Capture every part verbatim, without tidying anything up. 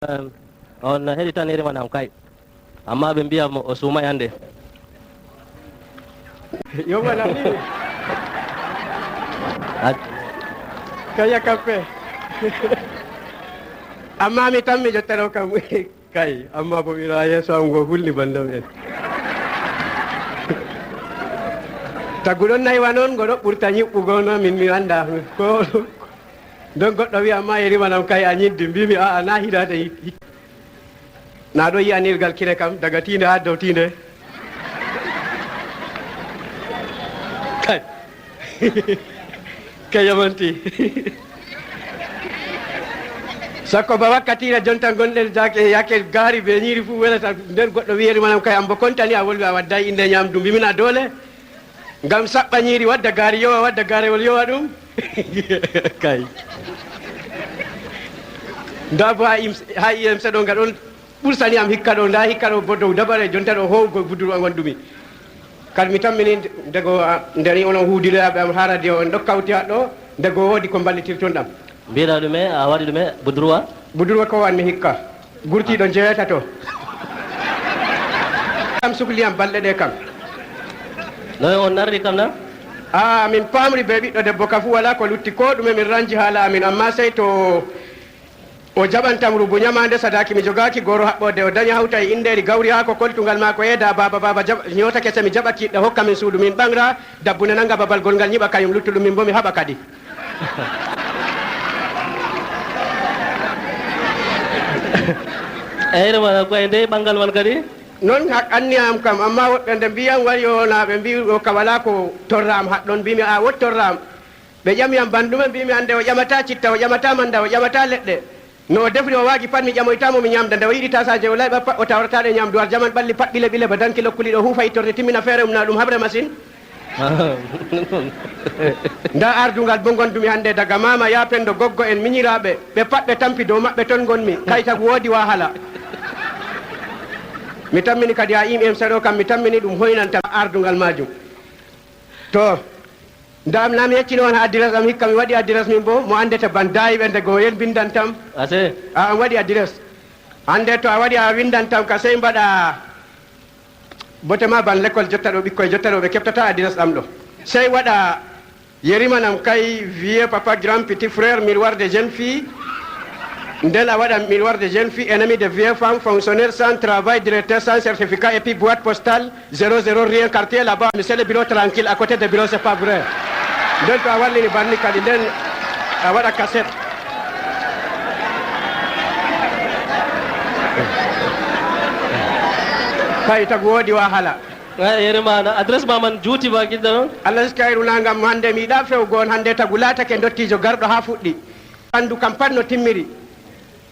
On heɗi tan iri manam kay. Amma ɓe mbiya mo o suumay hannde. Yo waɗa ni. Kaya kappe. Amma mi tan mi jottano kam. Kay, amma bo ira yeeso am ngo hulni bandam en. Tagu ɗon naywa noon ngo ɗo ɓurta ñiɓɓugo no min mi annda ko. Nden goɗɗo wiya ma yeri manam kay a ñiddi, mbimi a'a na hidaade. Na ɗo yi'anirgal kine kam daga tiinde haa dow tiinde. Kay. Kay yamanti. Sakko ba wakkatiire jonta gonɗen jaake e yake gaari be ñiiri fuu welata nden goɗɗo wiyeri manam kay ambo kontani a wolwi a wadday innde ñamdu mbimina doole. Ngam saɓɓa ñiiri wadda gaari yowa wadda gaarewol yowa ɗum. Kay. Nda bo ha im ha iyem seɗo nga ɗon ɓursani am hikka ɗo nda hikka ɗo bo dow dabare jonta ɗo howgo buduru a gondumi. Kadi mi tammini ndego ndeni onon huudiloyaɓe am ha radio on ɗo kawti haɗɗo ndego wodi ko mballitirton ɗam. Mbiɗa ɗume a waɗi ɗume budurwa? Budurwa ko wanmi hikka gurtiɗo jeetato. Am sukliyam balɗe ɗe kam. Noy on narri kam na? A min pamri be ɓiɗɗo debbo ka fu wala ko lutti ko ɗume min ranji haala amin amma sey to o jaɓantam rubu ñamaande sadaaki mi jogaaki goro haɓɓoode o daña hawta e inndeeri gawri haa ko koltungal maako eeda baaba baaba jaɓa ñoota kese mi jaɓa kiiɗɗe hokka min suudu min ɓaŋra dabbune nannga babal gol ngal ñiɓa kayum luttuɗum min mbo mi haɓa kadi. Eyre ma ko e ndey ɓanngal man kadi. Noon hak anniya am kam amma woɓɓe nde mbiyam wari o na ɓe mbi o ka wala ko torra am haɗɗon mbimi a wot torra am. Ɓe ƴami yam bannduma, mbiimi, Annde o ƴamataa citta, o ƴamataa mannda, o ƴamataa leɗɗe. No o defri o waagi pat, mi ƴamoytaa mo, mi ñaamda. Nde o yiɗi taasaaje o layɓa pat, o tawrataa ɗe ñaamdu. Aljaman ɓalli pat ɓile ɓile ba danki lokkuliiɗo huufa ittorte timmina feere umna ɗum haɓre masin. Ndaa aardungal bo ngondumi hannde, daga maama, yaa penndo, goggo en, miñiraaɓe, ɓe pat ɓe tampi dow maɓɓe, ton ngonmi. Kay tagu woodi wahala. Mi tammini kadi haa iim em seɗo kam, mi tammini ɗum hoynantam aardungal maajum. To. Nda am na mi yeccino on adresse am hikka mi waɗi adresse min bo mo andete ban dayi ɓe ndego yen bindantam. Ase. A an waɗi adresse. Hande to a waɗi a windantam ka sey mbaɗa bote ma ban l'école jotta ɗo ɓikkoy jotta ɗo ɓe keɓtata adresse am ɗo. Sey waɗa yerimanam kay vieux papa grand petit frère miroir de jeune fille. Nden a waɗa miroir de jeune fille ennemi de vieux femme fonctionnaire sans travail directeur sans certificat et puis boîte postale. Zéro zéro rien quartier là-bas, mais c'est le bureau tranquille, à côté de bureau, c'est pas vrai. Nden to a wallini banni kadi nden a waɗa cassette. Kay tagu woodi wahala. Ay, yere ma na adresse ma man juuti ba gidda non. Allah si kayru na ngam hande mi yiɗa fewgo on hande tagu laatake ndottijo garɗo ha fuɗɗi. Ɓandu kam pat no timmiri.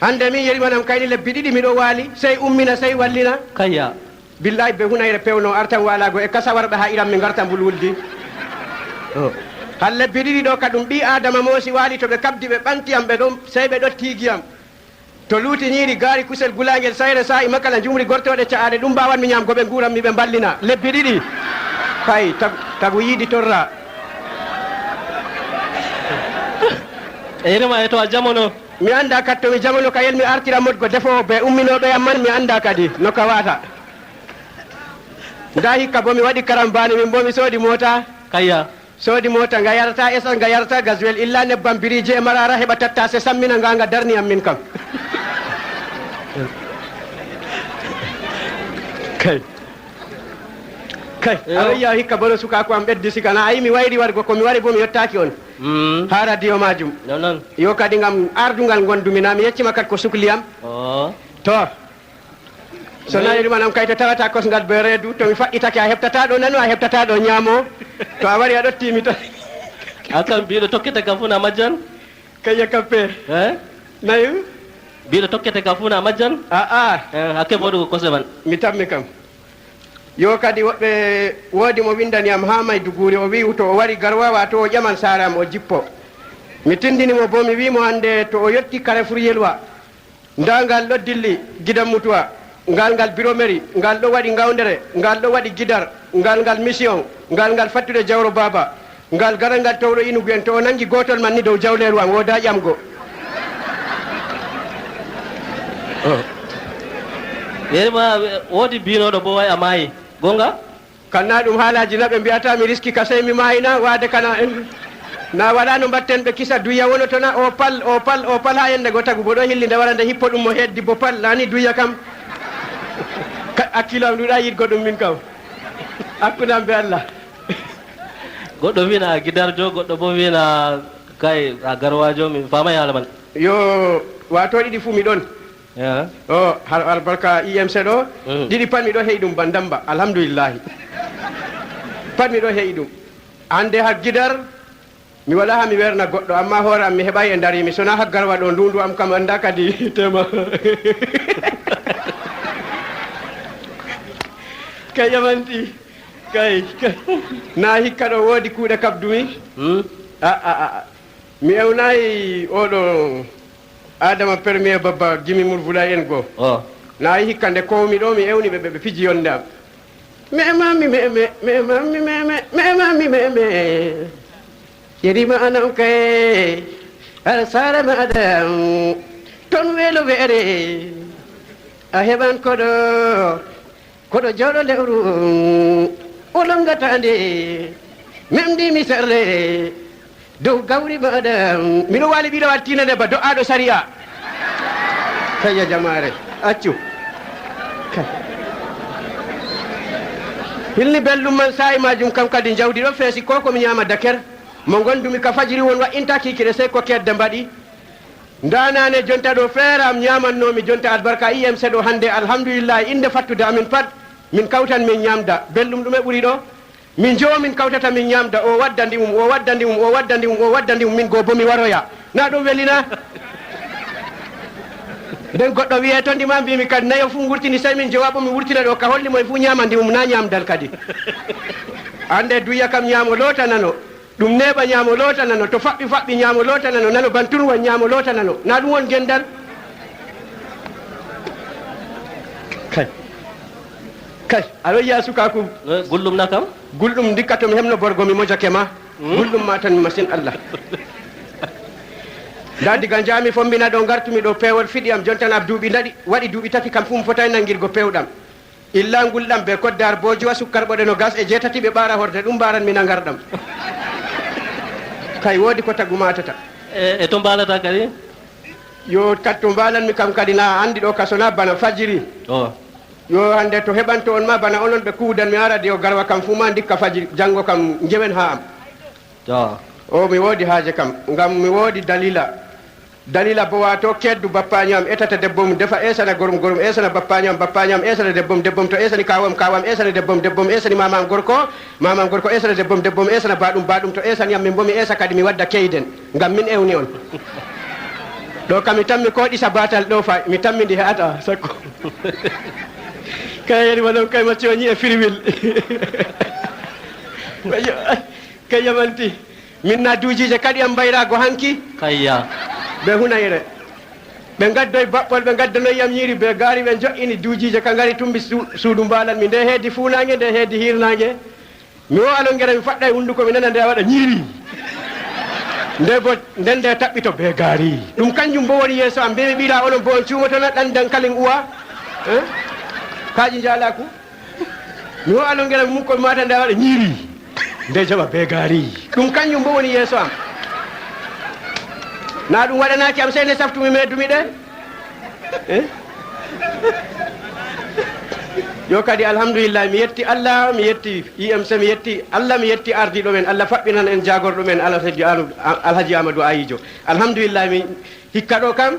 Hande min yeri manam kayni lebbi ɗiɗi miɗo waali, sey ummina, sey wallina. Kayya. Billahi be hunayre pewno artan waalago e kasa warɓe ha iran mi garta mbulwuldi. Oh. Har lebbi ɗiɗi ɗo ka ɗum ɓi adama moosi waali to ɓe kabdi ɓe ɓanti am ɓe ɗon sey ɓe ɗotti giyam. To luuti ñiiri gaari kusel gulangel sayre sa'i makala njumri gortoɗe ca'aɗe ɗum mbawan mi ñamgo ɓe nguran mi ɓe mballina lebbi ɗiɗi. Kay tagu yiidi torra. E yere ma e to a jamono. Mi anndaa kadi to mi jamano ka yel mi artira modgo defoowo bee umminooɓe yam man mi anndaa kadi no ka waata. Ndaa hikka boo mi waɗi karambaani min boo mi soodi moota. Kayya. Soodi moota nga yarataa esans nga yarataa gaswel illa nebbam biriiji e maraara heɓa tattaase sammina nga nga darni yam min kam. Kay. Kay. Aɗon yiya hikka boo no sukaaku am ɓeddi sika na a yi mi wayri wargo ko mi wari boo mi yottaaki on. Ha radio majum. Non non. Yo kadi ngam ardungal ngondumi na mi yeccima kadi ko sukli am. Oh. To. So na yurima nam kay to tawata kosngal be reedu to mi faɗɗitake a heɓtata ɗo nanu a heɓtata ɗo ñaamo. To a wari a ɗottimi to. A kam biɗo tokkete kam funa majjan. Kayya kappe. Eh? Nayu. Biɗo tokkete kam funa majjan. A a. Eh, hakke boɗo ko kose man. Mi tammi kam. Yo kadi woɓɓe woodi mo windani am haa Maiduguri o wi'u to o wari Garwa waato o ƴaman saare am o jippo. Mi tindini mo boo mi wi'i mo hannde to o yotti Carrefour Yelwa ndaa ngal ɗo dilli Gidan Mutuwa, ngal ngal Biro Meri, ngal ɗo waɗi Ngawndere, ngal ɗo waɗi Gidar, ngal ngal Mission, ngal ngal fattude Jawro Baaba. Ngal garal ngal towɗo inugu en to o nangi gootol man ni dow jawleeru am woodaa ƴamgo. Yeri ma, woodi biinooɗo bo wa'i a maayi. Gonga? Kan na ɗum haalaaji na ɓe mbi'ata mi riski ka sey mi maayi na waade kana en. Na walaa no mbatten ɓe kisa duya wono to na o pal, o pal, o pal haa yende go tagu bo ɗo hilli nde wara nde hippo ɗum mo heddi bo pal. Na ni duya kam. Ka-, hakkilo am ɗuuɗa yiɗgo ɗum min kam. Hakkunde am be Allah. Goɗɗo wi'na a gidarjo, goɗɗo bo wi'na kay a garwajo, mi faamay haala man. Yo, waato ɗiɗi fu mi ɗon. Ya. O, har, har barka I M C ɗo, mm, ɗiɗi pat mi ɗo he'i ɗum bandamba, alhamdulillahi. Pat mi ɗo he'i ɗum. Hande har gidar, mi wala ha mi werna goɗɗo, amma hoore am mi heɓay e ndari mi sona har garwa ɗo, ndundu am kam anda kadi tema. Kay yamanti, kay, kay. Na hikka ɗo woodi kuuɗe kabdumi. Hmm? A, a, a, a. Mi ewnayi oɗo Adama Premier Babba Gimi Murvula en go. Oh. Na yi hikka nde kowmi ɗo mi ewni ɓe, ɓe, ɓe fiji yonde am. Me mammi me, me, me mammi me, me, me mammi me, me. Yerima anan kay, aɗa sara ma adam. Ton welo weere, a heɓan koɗo. Koɗo jooɗo lewru, o longata nde. Memdi mi serre, dow gawri maɗa. Miɗo waali ɓiɗo wattina nde ba do'aaɗo sariya. Kayya jamaare, accu. Kay. Hilni belɗum man saa'i maajum kam kadi njawdi ɗo feesi ko ko mi ñaama daker. Mo ngondumi ka fajiri won wa'inta kiikiɗe sey ko kedde mbaɗi. Ndaa naane jonta ɗo feere am ñaamannoomi jonta albarka I M C ɗo hannde alhamdulillahi innde fattude amin pat min kawtan min ñaamda belɗum ɗume ɓuri ɗo min njowo min kawtata min ñaamda o waddandi mum o waddandi mum o waddandi mum o waddandi mum min goo bo mi waroya na ɗum welina nden goɗɗo wiye to ndima mbimi kadi nayo fuu ngurtini sey min jowa bo mi wurtina ɗo ka holli moye fuu ñaamandi mum na ñaamdal kadi annde duya kam ñaamo loota nano Ɗum neeɓa ñaamo loota nano, to faɓɓi faɓɓi ñaamo loota nano, nano bantunwa ñaamo loota nano. Na ɗum won gendal? Kay. Kay, a ɗon yi'a sukaaku. Eh, gulɗum na kam? Gulɗum ndikka to mi heɓno borgo mi mojake ma. Hmm? Gulɗum ma tan masin Allah. Ndaa diga njaami fombina ɗo ngartumi ɗo peewol fiɗi am jonta na duuɓi naɗi, waɗi duuɓi tati kam fuu mi fotaay nangirgo peewɗam. Illa ngulɗam be koddaar boojuwa sukkar ɓoɗe nogas e jeetati ɓe ɓaara horde ɗum mbaaran mi nangarɗam. Kay woodi ko tagu maatata. E, e to mbaalata kadi? Yo kadi to mbaalanmi kam kadi na anndi ɗo ka sona bana fajiri. O. Yo hannde to heɓanto on ma bana onon ɓe kuudan mi ara de o garwa kam fuu ma ndikka fajiri janngo kam njewen haa am. To. O mi woodi haaje kam ngam mi woodi dalila. Dalila bo waato keddu bappaanyo am etata debbo mum defa esana gorum gorum esana bappaanyo am bappaanyo am esana debbo mum debbo mum to esani kaawo am kaawo am esana debbo mum debbo mum esani maama am gorko maama am gorko esana debbo mum debbo mum esana baaɗum baaɗum to esani am min bo mi esa kadi mi wadda keyden ngam min ewni on ɗo kam mi tammi ko ɗisa batal ɗo fa mi tammi ndi he'ata sakko kay yeri ma ɗon kay macci o ñi'e firiwil Kay yamanti min na duujiije kaɗi am mbayraago hanki. Kayya. Ɓe hunayre. Ɓe ngaddoy baɓɓol ɓe ngaddanoy yam ñiiri be gaari ɓe jo'ini duujiije ka ngari tumbi su- suudu mbaalan mi nde heedi fuunaange nde heedi hiirnaange. Mi wo alongere mi faɗɗay hunnduko mi nana nde a waɗa ñiiri. Nde bo nden nde taɓɓito be gaari. Ɗum kanjum bo woni yeeso am mbe mi ɓiira onon bo on cuumotona ɗan dankalin uwa. Eh? Kaaƴi njaalaaku. Mi ho'a no ngela mum ko mata nda waɗa ñiiri nde jaɓa be gaari ɗum kanjum bo woni yeeso am na ɗum waɗanaki am sey nde saftumi meddumi ɗe eh? Yo kadi alhamdulillah mi yetti allah mi yetti imc mi yetti allah mi yetti ardiɗo men allah faɓɓinan en jagorɗo men alhaji Anu- alhaji amadou ayijo alhamdulillah mi hikka ɗo kam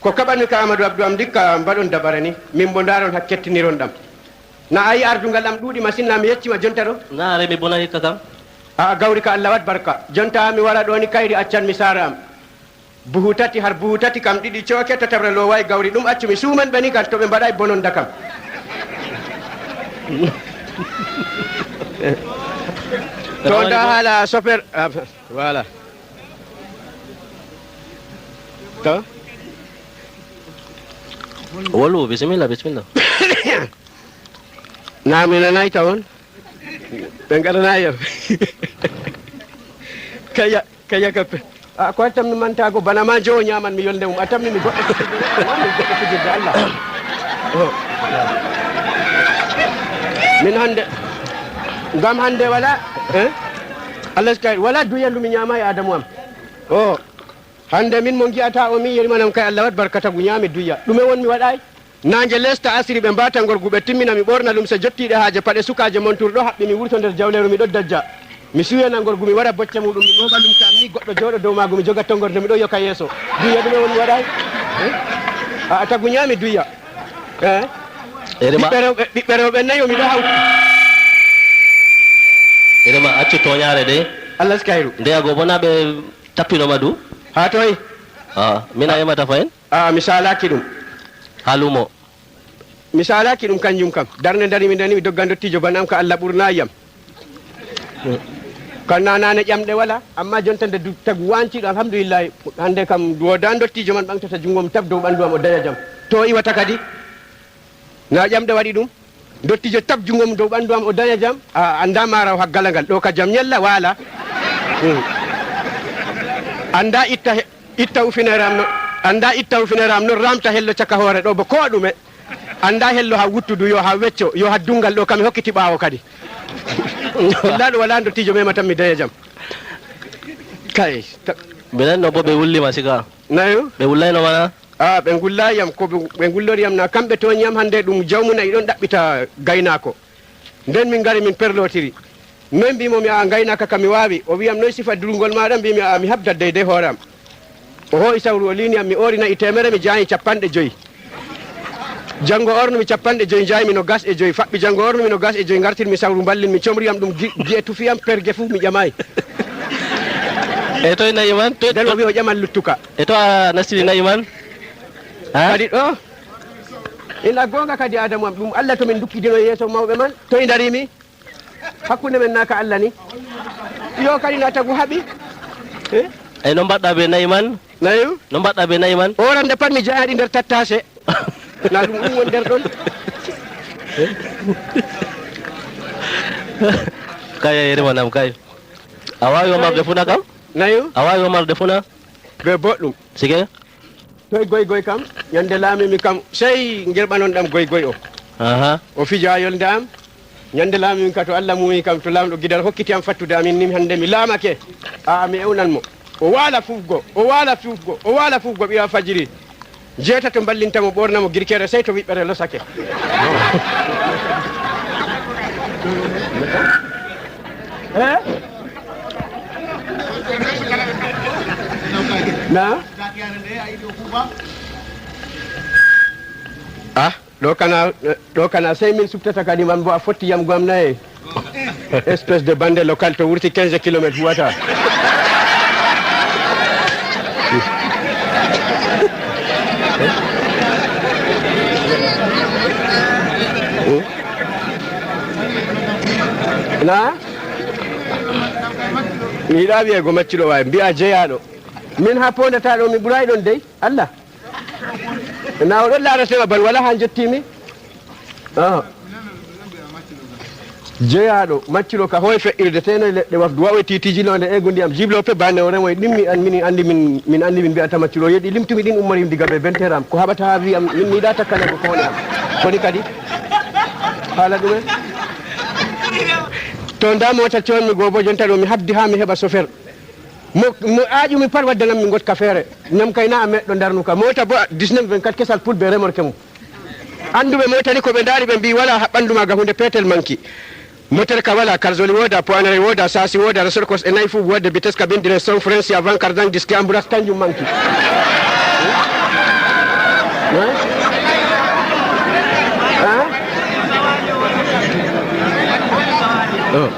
Ko kaɓanmi ka Amadou Abdou am ndikka mbaɗon dabare ni, min mbo ndaaron hak kettiniron ɗam. Na a yi ardungal am ɗuuɗi masin na mi yeccima jonta ɗo? Na are mi bona hikka kam. A a gawri ka Allah waɗ barka. Jonta mi wara ɗo ni kayri accan mi saara am. Buhu tati har buhu tati kam ɗiɗi cooke tataɓre loway gawri ɗum accu mi suuman ɓe ni kan to ɓe mbaɗay bononda kam. To nda haala soper. Voilà. To? Wolu, bisimilla, bisimilla. Na mi nanay tawon. Ɓe ngaɗanayo. Kaya, kaya kappe. A ko tammi mantago bana ma jowo ñaman mi yolde mum a tammi mi goɗɗo fijirde Allah. Min hannde, ngam hannde wala, eh? Allah sikay, wala duya ndu mi ñaama e Adamu am. O, hannde min mo ngi'ata o, min yeri manam kay Allah wat barka tagu ñaame duya. Ɗume won mi waɗaay? Naange leesta asiri ɓe mbaata ngorgu ɓe timmina mi ɓorna lumse jottiiɗe haaje paɗe sukaaje montur ɗo haɓɓi mi wurto nder jawleeru mi ɗo dajja. Mi suuyana ngorgu mi wara bocce muɗum mi mooɓa lumse am ni goɗɗo jooɗo dow maagu mi joga tongorde mi ɗo yoka yeeso. Duya ɗume won mi waɗaay? Eh? A a tagu ñaami duya. Eh? Erima. Ɓiɓɓe rewɓe ɓiɓɓe rewɓe nayo miɗo hawti. Erima accu tooñaare de. Allah sikayru. Ndeya go bona ɓe tappinoma du. Haa toy? Ah, mina yemata fayin? Ah, mi saalaki ɗum. Haa luumo. Mi saalaki ɗum kanjum kam. Darnde darimi ndani mi dogga ndottiijo bana am ka Allah ɓurnaayam. Kan nanane ƴamɗe wala, amma jonta nde du- tagu wanciɗo alhamdulillahi. Hannde kam wooda ndottiijo man ɓamtata junngo mum tab dow ɓanndu am o daya jam. To o iwata kadi? Na ƴamɗe waɗi ɗum? Ndottiijo tab junngo mum dow ɓanndu am o daya jam. A annda mara o haggala ngal ɗo ka jam ñalla waala. Hmm. Annda itta he- itta ufineere am no annda itta ufineere am noon ramta hello caka hoore ɗo bo ko ɗume. Annda hello ha wuttudu yo ha wecco yo ha dunngal ɗo kam e hokkiti ɓaawo kadi. Illaaɗo wala ndottiijo mema tan mi daya jam. Kay. Ta- Minen no bo ɓe wullima sika. Nayo? Ɓe wullayno mana? A ɓe ngullayi yam ko ɓe ɓe ngullori yam na kamɓe tooñi yam hannde ɗum jawmu nayi ɗon ɗaɓɓita gaynaako. Nden min ngari min perlotiri. Noy mbimo mi a ngaynaaka ka mi waawi? O wiyam noy sifa durngol maaɗa? Mbimi a mi habdat dey dey hoore am. O hoo'i sawru o liini yam mi oori na'i teemere mi jaayi capanɗe joyi. Janngo ornumi capanɗe joyi njaaymi no gas e joyi faɓɓi janngo ornumi no gas e joyi ngartirmi sawru mballin mi comri yam ɗum gi- gi'e tufi yam perge fuu mi ƴamaayi. E toy na'i man? Toy- Nden o wi o ƴaman luttuka. E to a nastiri na'i man? Ha? Kadi ɗo ina goonga kadi Adamu am ɗum Allah to min ndukkidino yeeso mawɓe man toy ndarimi. Hakkunde men naa ka Allah ni. Yo kadi na tagu haɓi. Eh? Ey no mbaɗɗa be nayi man? Nayu? No mbaɗɗa be nayi man? Orande pat mi jaaɗi nder tattase. Na ɗum ɗum won nder ɗon. Kay a yerimanam kay. A wawi womarde funa kam? Nayu? A wawi womarde funa? Be boɗɗum. Sike? Toy goygoy kam? Ñande laamimi kam sey ngirɓanon ɗam goygoy o. Aha. O fija yolnde am. Ñande laamimi ka to Allah muuyi kam to laamɗo gidal hokkiti am fattude amin nin hannde mi laamake. Aa mi ewnan mo. O waala fufgo, o waala fufgo, o waala fufgo ɓiya fajiri. Jeetato mballinta mo ɓoorna mo girkeere sey to wiɓɓere losake. Eh? Na? Ah, ɗo kana ɗo kana sey min subtata kadi man bo a fotti yam gam naye. Espèce de bande local to wurti quinze kilomètres huwata. Na? Mi yiɗa wiyego maccuɗo wawi mbiya jeyaɗo. Min ha podata ɗo mi ɓuray ɗon dey Allah. Na o ɗon laarata ma ban wala ha jottimi. Ah. Jeyaɗo maccuɗo ka hoye feƴƴirde teno e leɗɗe wafdu wawoy titiji londe ego ndiyam jiblo pe bane o remoy ɗimmi an minin andi min min andi min mbiyata maccuɗo yeɗi limtumi ɗin ummorim diga be benteram ko haɓata ha wiyam min miɗa takkane ko kone am. Koni kadi haala ɗumen. To nda mota conmi go bo jonta ɗo mi habdi ha mi heɓa sofer. Mo mo aaƴumi pat waddanam mi ngotka feere. Ñam kay na a meɗɗo darnuka. Mota bo dix-neuf vingt-quatre kesal pul be remorque mum. Annduɓe mota ni ko ɓe ndaari ɓe mbi wala ha ɓandu maga hunde petel manki. Moteur ka wala, karzoli woda, poinerai woda, sasi woda, resor kosɗe nayi fu wodde, vitesse cabine, direction, frein, avant, cardan, disque, amburas kanjum manki. Hein? Hein? Oh.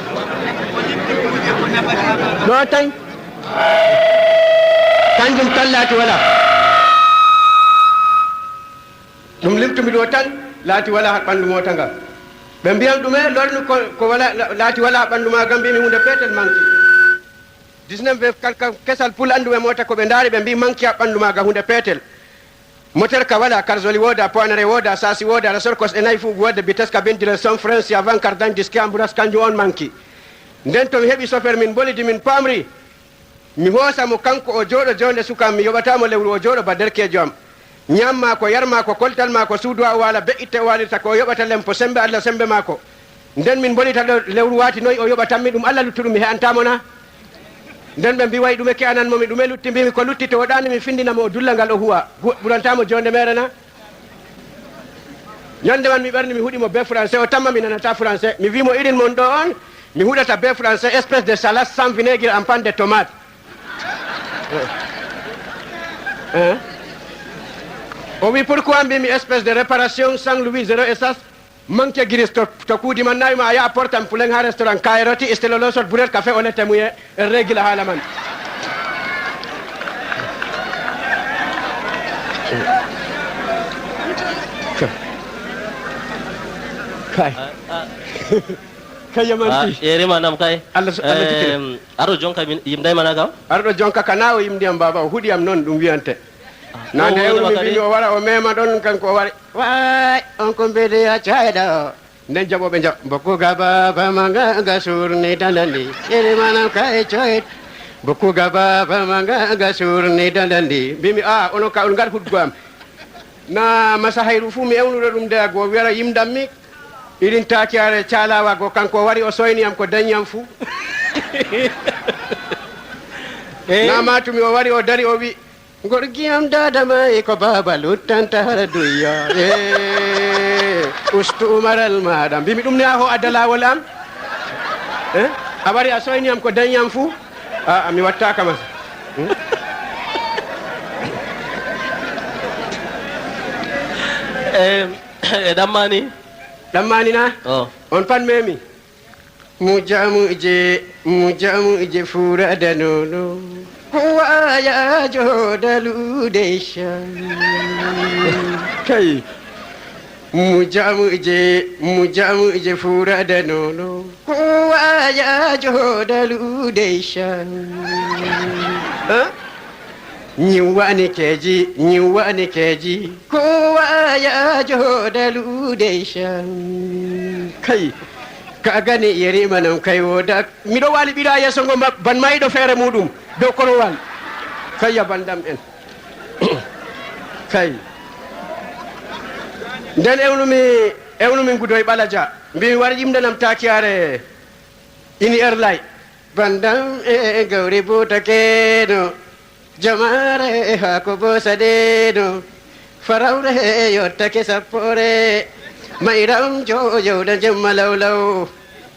Ɗo tan. Kanjum tan laati wala. Ɗum limtumi ɗo tan laati wala har ɓanndu moota nga. Ɓe mbiyam ɗume lornu ko, ko wala, laati wala ɓanndu ma gam mbimi hunde petel manki. Dix-neuf be kalka kesal pul anndu ɓe moota ko ɓe ndaari ɓe mbi manki ha ɓanndu ma ga hunde petel. Moteur ka wala, karzoli wooda, poinere wooda, sasi wooda, resor kosɗe nayi fu wooda, vitesse cabine, direction, frein, avant, cardan, disque, amburas kanjum on manki. Nden to mi heɓi sofer min mbolidi min pamri. Mi hoosa mo kanko o jooɗo joonde suka am mi yoɓata mo lewru o jooɗo ba derkeejo am. Ñaam maako, yar maako, koltal maako, suudu haa o waala, be'itte o waalirta, ko o yoɓata lempo, semmbe Allah, semmbe maako. Nden min mbonita ɗo lewru waati, noy o yoɓatammi ɗum Allah, luttuɗum mi he'antaa mo na? Nden ɓe mbi, "Way ɗume ke'anan mo mi, ɗume lutti?" Mbimi, "Ko lutti, to o ɗaani mi findina mo, o dulla ngal o huwa. Hu-, ɓurantaa mo joonde meere na?" Ñande man mi ɓerni, mi huɗi mo bee français, o tamma mi nanataa français. Mi wi mo, "Irin mon ɗo on, mi huɗata bee français, espèce de salade sans vinaigre en panne de tomate." Eh? O wi, "Pourquoi?" Mbimi, "Espèce de réparation sans Louis, zéro essence, manque gris to, to kuudi man." Na wi ma, "A yaha portam pulen haa restaurant Kairoti, istelolo sot buret café o lette muye, en regila haala man." Kay. Kay, yamanti. Yerima nam kay. Allah, Allah jikina. Em, arɗo jonka min, yimday mana kam? Arɗo jonka kana o yimdi am, baba, o huɗi am noon ɗum wiyante. Na nde ewnu mi mbimi o wara, o mema ɗon, kanko o wari. Waay, on ko mbeɗe ya cayɗa o. Nden jaɓoɓe jaɓ. Bokku gaba ba manga ga surni dandandi. Yerima nam kay coyt. Bokku gaba ba manga ga surni dandandi. Mbimi, "A, onon ka on ngar hudgo am." Na masa hayru fuu mi ewnuɗo ɗum de, a go wiyara yimdammi. Irin taakiyare caalawa go, kanko o wari o soyni am ko dañi am fuu. Eh? Na matumi o wari o dari o wi, "Gorgiyam dada mai ko baba luttanta hara duyya." Eh, ustu umaral maɗa. Mbimi ɗum ne a ho adda lawol am? Eh? A wari a soyni am ko dañi am fuu? A'a, mi wattaka ma. Hmm? Em, e ɗammani? Ɗammani na? Oh. On pan memi. Mujamuje, mujamuje fura da nono. Kowa ya joda lude sha. Kai. Mujamuje, mujamuje fura da nono. Kowa ya joda lude sha. Ha? Nyiwani keji, nyiwani keji. Kowa ya joda lude sha. Kai. Ka gani yerima nan kai woda. Miɗo waali ɓiɗo a yeeso ngo ma-, ban mayiɗo feere muɗum dow korowal. Kay ya bandam en. Kay. Nden ewnumi, ewnumi ngudoy ɓalaja. Mbimi war yimdanam taakiyare ini erlay. Bandam e gawri buuta keeno. Jamaare e haako boosa ɗeeno. Farawre e yottake sappoore. Mayram jo jawda jemma lawlaw.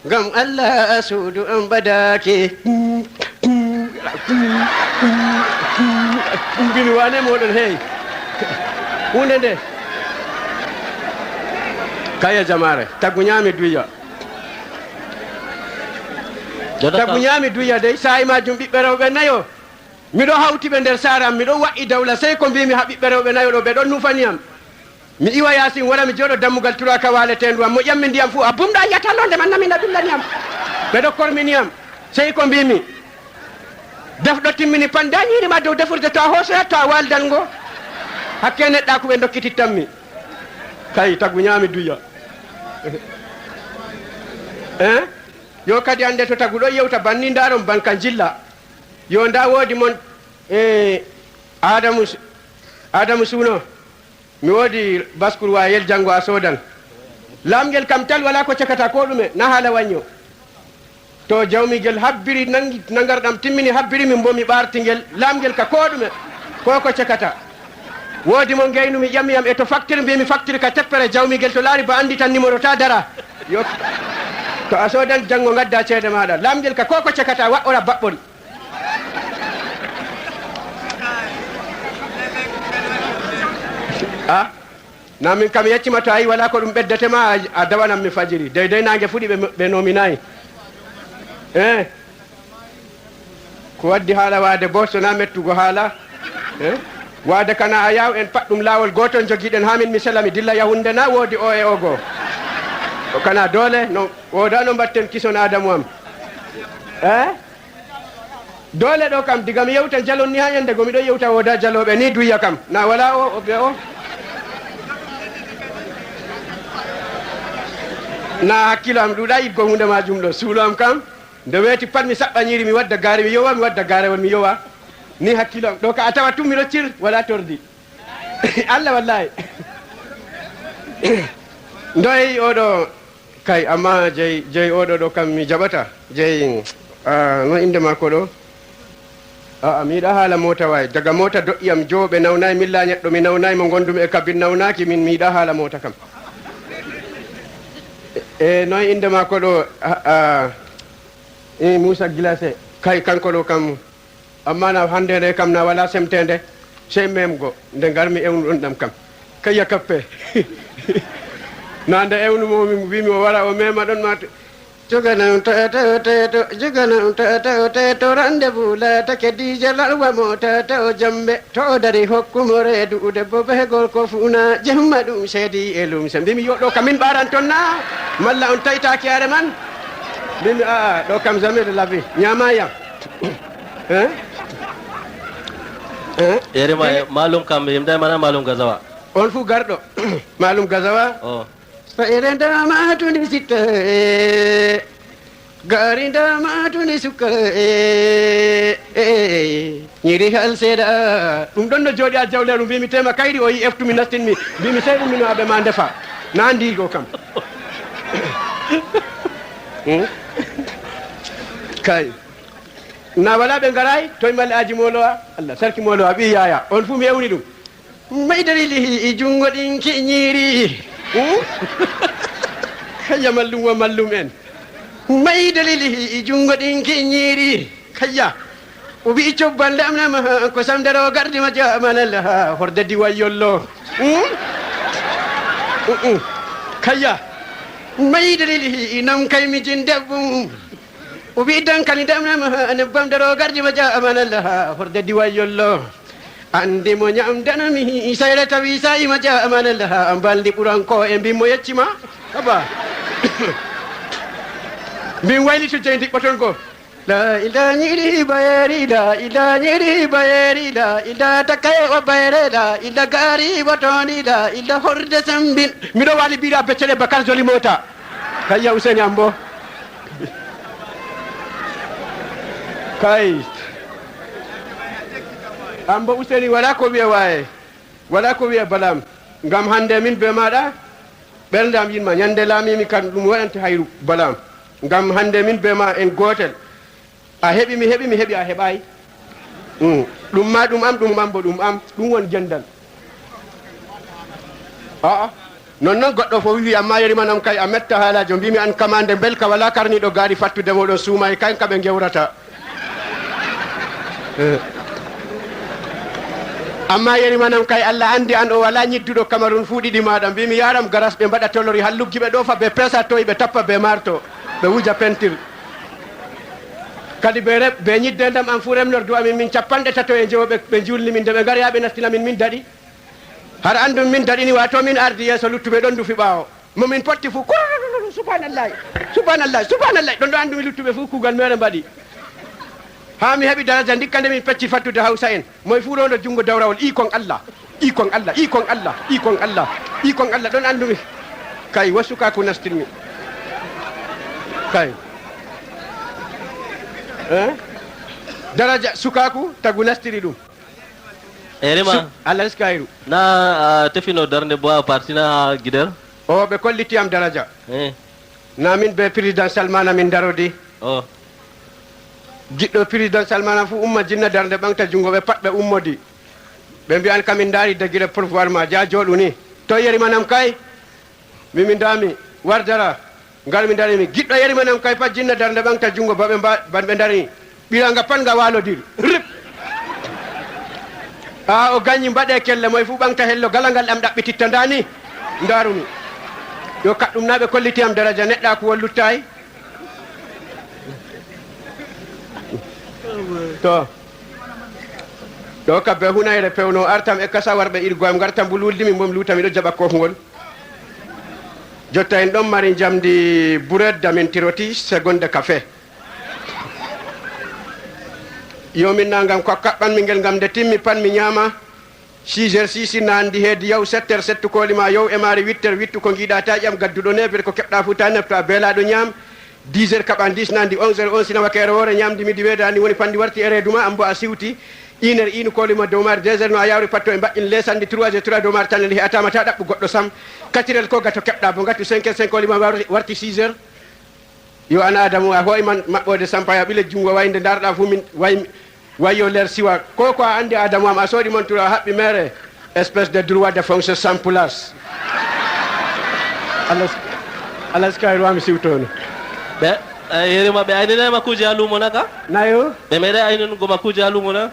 Ngam Allah suudu am ɓadaaki. Mbimi wane moɗon hey. Hunde nde. Kaya jamaare. Taggu ñaami duya. Taggu ñaami duya dey. Saa'i majum ɓiɓɓe rewɓe nayo. Miɗo hawti ɓe nder saare am, miɗo wa'i dawla, sey ko mbiimi haa ɓiɓɓe rewɓe nayo ɗo, ɓe ɗon nufani am. Mi iwa yaasin, wara mi jooɗo dammugal turaaka waaleteendu am, mo ƴammi ndiyam fuu, a bumɗo a yiyata loonde man, nami na ɓillani am. Ɓe ɗo kormini am, sey ko mbiimi. Defɗo timmini, pandaa ñiiri ma dow defurde, to a hoosoyat, to a waaldan ngo. Hakke neɗɗaaku ɓe ndokkitittammi. Kay, tagu ñaami duya. Eh? Yo kadi annde to tagu ɗo yewta banni, ndaaron banka njilla. Yo ndaa woodi mon, e, Aadamu Su-, Aadamu Suuno, mi woodi baskur wayel, janngo a soodan. Laamngel kam tal walaa ko cekata koo ɗume, na haala wañño. To jawmigel habbiri, nangi, nangarɗam timmini, habbiri, min boo mi ɓaarti ngel, laamngel ka koo ɗume, ko ko cekata. Woodi mo ngeynu mi ƴami yam e to faktir, mbiimi faktir ka teppere, jawmigel to laari ba annditan nimoro ta dara. Yo, to a soodan janngo ngadda ceede maaɗa. Laamngel ka ko ko cekata, waɗɗora baɓɓol. A? Na min kam yeccima to a yi wala ko ɗum ɓeddete ma, a, a dawanan mi fajiri. Dey dey naange fuɗi ɓe, ɓe nominayi. Eh. Ko waddi haala waade bo, so na mettugo haala? Eh? Waade kana a yaw en pat ɗum laawol gootol njogiɗen haa min mi sela mi dilla yahunde na woodi o e o goo. Ko kana doole, no woodano mbatten kison Aadamu am. Eh? Doole ɗo kam, diga mi yewta jalon ni haa ñande go miɗo yewta wooda jalooɓe ni duya kam. Na wala o, o be o. Na hakkilo am ɗuuɗa yiɗgo huunde majum ɗo. Suulo am kam, nde weeti pat mi saɓɓa ñiiri, mi wadda gaari, mi yowa, mi wadda gaarewol, mi yowa. Ni hakkilo am. Ɗo ka a tawa tum miɗo cir, wala tordi. Allah wallahi. Ndoy oɗo kay, amma jey, jey oɗo ɗo kam mi jaɓata. Jey, ah, no innde maako ɗo? A'a, mi yiɗa haala moota waay. Daga moota doƴƴi am jowo ɓe nawnaay, milla neɗɗo mi nawnaay mo ngondumi e kabin nawnaaki, min mi yiɗa haala moota kam. E, e, noy innde maako ɗo? A, a, e, Muusa Gilase. Kay, kanko ɗo kam. Amma na hannde nde kam na walaa semteende, sey memgo, nde ngarmi ewnuɗon ɗam kam. Kayya kappe. Na nde ewnumo mi, wiimi o wara o mema ɗon ma to, joganam to, to, to, to, joganam to, to, to, to, rendez-vous laatake dix heures larwa mo to, to, jambe, to o dari hokkumo reedu debbo be gorko fuu na jemma ɗum seedi e lumse. Mbimi yo ɗo ka min ɓaran ton na? Malla on taytaaki are man? Mbimi a'a, ɗo kam jamais de la vie. Ñaama yam. Eh? Eh? Yerima, eh, malum kam, yimde mana malum gazawa. On fu garɗo. Malum gazawa. Oh. Fayre ndama tuni sitta, eh. Gari ndama tuni sukka, eh, eh. Ñiri hal seeɗa. Ɗum ɗon no jooɗi a jawleeru, mbimi tema kayri o yi eftumi nastinmi. Mbimi sey ɗum mino aɓe ma ndefa. Na ndigo kam. Hmm? Kay. Na wala ɓe ngaraay, toy mal aji molowa? Allah, sarki molowa, ɓii yaya. On fu mi ewni ɗum. May dalili i junngo ɗin kiñiiri? Hmm? Kayya mallum wa mallum en. May dalili i junngo ɗin kiñiiri? Kayya. O wi'i cobban lamnama ko samdaro gardi ma jamanal ha horde diwayyollo. Hmm? Mm-mm. Kayya. May dalili i nam kay mi jin debbo mum. O wi'i dankali damnama nebbam daro gardi ma jamanal ha horde diwayyollo. Andi mo ñamdanami, sayre tawi sa'i ma ja amana laha, an baldi ɓuranko e mbin mo yeccima. Haba. Mbin wayli to jey ndiɓɓoton go. La ila ñiri bayeri, la ila ñiri bayeri, la ila takaye o bayere, la ila gari botoni, la ila horde sambin. Miɗo wali bira beccele bakar joli mota. Kayya Useni Ambo. Kay. Ambo Useni wala ko wiye waye. Wala ko wiye Balam. Ngam hande min be maɗa, ɓernde am yinma. Ñande laamimi kan ɗum waɗante hayru Balam. Ngam hande min be ma en gootel. A heɓi mi heɓi, mi heɓi a heɓayi. Mm. Ɗum ma ɗum am, ɗum am bo ɗum am. Ɗum won gendal. A'a. Non non goɗɗo fof wi'i, amma yerimanam kay a metta haalajo. Mbimi an kamande belka wala karniɗo gaari fattude moɗon suuma e kayen ka ɓe gewrata. Eh. Amma yerimanam kay Allah andi an o wala ñidduɗo kamarun fuu ɗiɗi maɗa. Mbimi yaram garas ɓe mbaɗa tolori halluggiɓe ɗo fa ɓe pesa toy ɓe tappa ɓe marto ɓe wuja pentir. Kadi ɓe reb-, ɓe ñidde ndam am fuu remnordu amin min cappanɗe tato e njowo ɓe, ɓe njulni min nde ɓe ngari haa ɓe nastina min, min daɗi. Har anndum min daɗini, waato min ardi yeeso luttuɓe ɗon ndufi ɓaawo. Mo min potti fuu, kurururu, subhanallahi, subhanallahi, subhanallahi. Ɗon ɗo anndumi luttuɓe fuu kuugal meere mbaɗi. Haa mi heɓi daraja ndikka nde min pecci fattude Hawsa en. Moy fuu rondo junngo dawrawol, ikon Allah, ikon Allah, ikon Allah, ikon Allah, ikon Allah, ɗon anndumi. Kay, wo sukaaku nastirmi. Kay. Eh? Daraja sukaaku tagu nastiri ɗum. Erima. Su-, Allah riski hayru. Na, ah, tefino darnde bo a partina ha Gider? O, ɓe kolliti am daraja. Eh. Na min be président Salmana min darodi. O. Giɗɗo président Salmana fu umma jinna darnde ɓaŋgta junngo, ɓe pat ɓe ummodi. Ɓe mbi'an kamin ndaari degire pouvoir ma ja jooɗu ni. To yerimanam kay? Mi, mi ndaami, war dara. Ngar mi ndarini. Giɗɗo yerimanam kay pat jinna darnde ɓaŋgta junngo ba ɓe mba-, ban ɓe ndarini. Ɓiranga pat nga waalodiri. Rip! Haa o ganyi mbaɗe kelle moy fu ɓaŋgta hello galangal ɗam ɗaɓɓititta ndani. Ndarumi. Yo kaɗɗum na ɓe kolliti am daraja neɗɗaaku won luttaay. To. Ɗo ka be hunayre pewno artam e kasa warɓe irgo am ngarta mbulwuldi min bo mi luuta miɗo jaɓa kofngol. Jotta en ɗon mari njamdi buredda min tiroti segonde kafe. Yo min na ngam ko kaɓɓanmi ngel ngam nde timmi pat mi nyaama. Six heures six na andi heedi yaw, sept heures settu kooli ma yow e maari, huit heures wittu ko ngiɗa ta ƴam gadduɗo neuf heures ko keɓɗa fu ta nafto a beelaɗo nyaam. Dix heures kaɓa dix na andi onze heures on sina wakeere woore nyaamdi midi weedaani woni panndi warti e reedu ma an bo a siwti. Une heure, inu kolima dow maari, deux heures no a yawri patto e mbaƴƴin lesanndi, trois heures, trois dow maari tan he atama ta ɗaɓɓu goɗɗo sam. Quatre heures ko gato keɓɗa bo ngatu cinq heures, cinq kolima warti, warti six heures. Yo an Adamu, a hoy man maɓɓode sampa ya ɓile jungo wayde ndarɗa fu min way, wayo ler siwa. Ko ko a andi Adamu am, a soɗi montura a haɓɓi mere. Espèce de droit de fonction sans place. Alas, alas kay ruwa mi siwtono. Ɓe, eh, yerima ɓe aynanay ma kuuje ha luumo na ka? Nayo? Ɓe meeɗay aynango ma kuuje ha luumo na?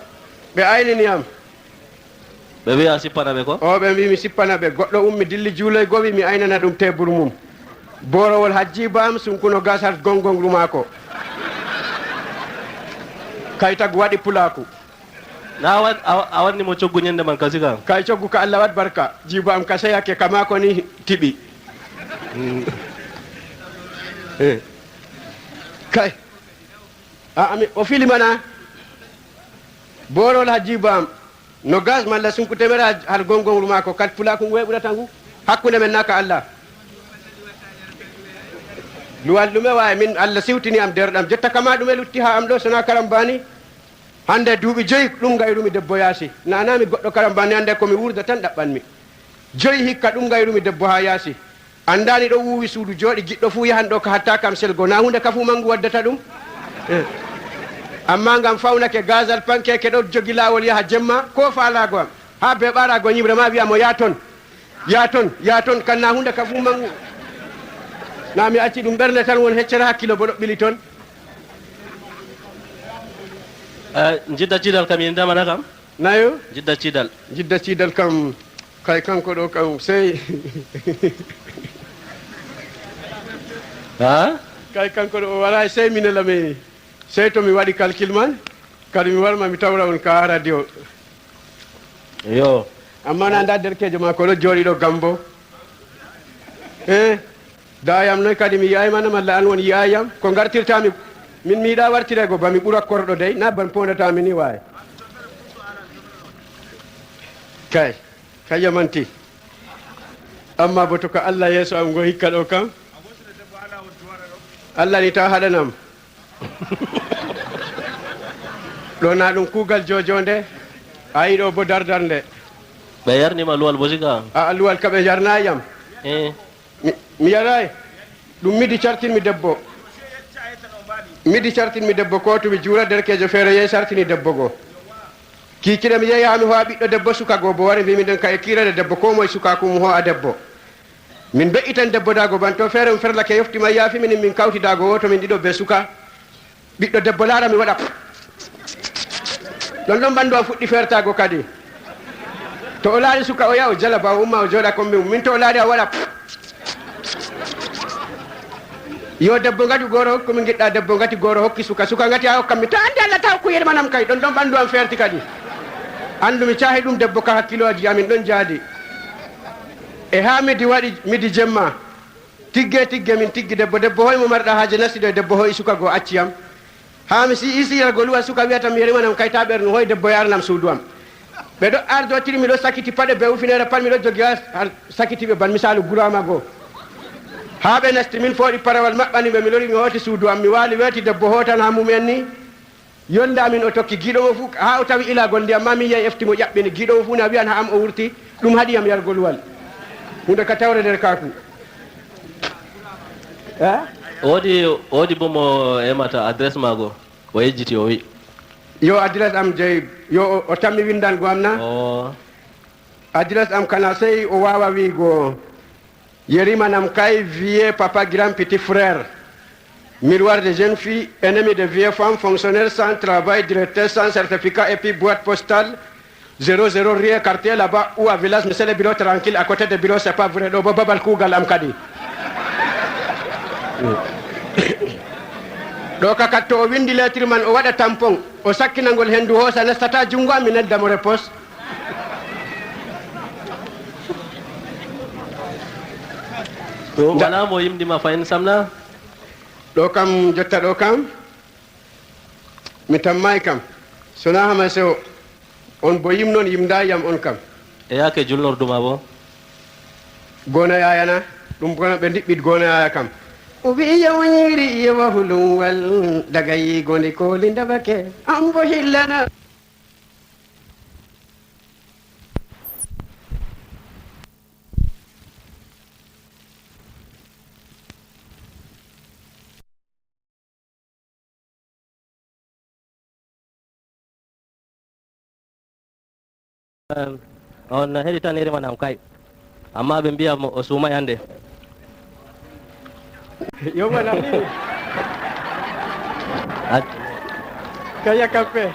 Ɓe aynini am. Ɓe wi'a a sippana ɓe ko? O, ɓe mbi mi sippana ɓe. Goɗɗo ummi dilli juuloy go wi mi aynana ɗum tebur mum. Boorowol hajjiiba am sunkuno gasat gongonru maako. Kay tagu waɗi pulaaku. Na a wan-, a, a wanni mo coggu ñande man ka siga? Kay coggu ka Allah waɗ barka. Jiiba am ka seyake ka maako ni tiɓi. Mm. Eh. Kay. A, ami, o fili mana. Boorol hajjiiba am. No gas malla sunku temera har gongonru maako, kat pulaaku ngu e ɓurata ngu? Hakkunde men naa ka Allah? Luwal ɗume waawi min Allah siwtini am derɗam. Jotta kama ɗume lutti haa am ɗo, so naa karambani? Hannde duuɓi joyi ɗum ngayrumi debbo yaasi. Nana mi goɗɗo karambani, hannde ko mi wurda tan ɗaɓɓanmi. Joyi hikka ɗum ngayrumi debbo haa yaasi. Anndaani ɗo wuuwi suudu jooɗi, giɗɗo fuu yahan ɗo ka hatta kam selgo. Naa huunde ka fuu manngu waddata ɗum? Eh. Ammaa ngam fawnake gaazal pankeke ɗo jogi laawol yaha jemma, ko faalaago am? Haa be ɓaaraago ñiɓre ma wi'a mo, "Yaa ton, yaa ton, yaa ton." Kan naa huunde ka fuu manngu. Naa mi acci ɗum ɓernde tan won heccere hakkilo bo ɗo ɓili ton. Eh, jidda cidal kam yindamana kam? Nayo? Jidda cidal. Jidda cidal kam, kay kanko ɗo kam, sey. Ha? Kay kanko ɗo o waray, sey mi nela mi, sey to mi waɗi calcul man, kadi mi warma mi tawra on ka radio. Yo. Amma na nda derkejo ma ko ɗo jooɗi ɗo Gambo. Eh? Daayam noy kadi mi yi'aay mana malla an won yi'aayam? Ko ngartirtaami, min mi yiɗaa wartireego ba mi ɓura korɗo dey, na ban poondataa mi ni waay. Kay, kay yamanti. Amma bo to ka Allah yeeso am ngo hikka ɗo kam. Allah ni ta haɗanam. Ɗo na ɗum kuugal jojonde, a yiɗo bo dardarnde. Ɓe yarnima luwal bo siga? A luwal ka ɓe yarnaayam. Eh. Mi, mi yaraay. Ɗum midi cartinmi debbo. Midi cartinmi debbo, ko to mi juura derkeejo feere yehi sartini debbo go. Kiikiɗe mi yehi haa mi ho'a ɓiɗɗo debbo suka go, bo wari mbiimi ɗen ka e kiirere debbo, ko moye sukaaku mum ho'a debbo. Min mbe'itan debbo daago ban to feere um ferlake yofti ma yaafi minin min kawti daago wooto min ɗiɗo be suka. Ɓiɗɗo debbo laara mi waɗa. Ɗon ɗon ɓanndu am fuɗɗi feertaago kadi. To o laari suka o yaha o jala ba o umma o jooɗa kombi mum. Min to o laari a waɗa. Yo debbo ngatu gooro hokku mi ngiɗɗa debbo ngati gooro hokki suka. Suka ngati a hokkan mi. To anndi Allah ta hokku yermanam kay. Ɗon ɗon ɓanndu am feerti kadi. Anndu mi caahi ɗum debbo ka hakkilooji amin ɗon jaadi. E haa midi waɗi midi jemma. Tigge, tigge, min tiggi debbo. Debbo hoy mo marɗa haaje nasti ɗo e debbo hoy suka go acci yam. Haa mi si isi yargo luwa suka wi'ata mi yerimanam kay ta ɓernu hoy debbo yaranam suudu am. Ɓe ɗo ardotiri mi ɗo sakiti paɗe be ufinere pat mi ɗo jogi har sakiti ɓe ban misaalu gurama go. Haa ɓe nasti min fooɗi parawal maɓɓani ɓe mi lori mi hooti suudu am mi waali weeti debbo hootan haa mum en ni. Yonde amin o tokki giiɗo mo fuu, haa o tawi ilagol ndiyam ma min yahi efti mo ƴaɓɓini. Giiɗo mo fuu na wi'an haa am o wurti, ɗum haɗi yam yargol wal. Huunde ka tawre nder kaaku. Eh? Woodi, woodi bo mo emata adres maago, o yejjiti o wi. Yo adres am jey, yo o, o tammi windango am na? Oo. Adres am kana sey o waawa wi'go. Yerima Namkay, vieux papa grand petit frère, miroir de jeune fille, ennemi de vieille femme, fonctionnaire sans travail, directeur sans certificat et puis boîte postale zéro zéro rien, quartier là-bas ou à village, monsieur le bureau tranquille, à côté de bureau, c'est pas vrai, ɗo bo babal kuugal am kadi. Ɗo ka katto o windi lettre man o waɗa tampon o sakkinangol hendu hoosa nastata jungo am mi nelda mo réponse. To wala mo yimdi ma fayin samna. Ɗo kam jotta ɗo kam mi tammay kam sona hama sewo. On bo yimnon yimda yam on kam. E yake julnordu ma bo. Gona yayana ɗum gona ɓe ndiɓɓit gona yaya kam. O wi'i yawanyiri yewa hulunwal daga yigo ndi koli ndabake an bo hillana. On heɗi tan iri manam kay. Amma ɓe mbiya mo o suumay hannde. Yo manam ni. Kaya kappe.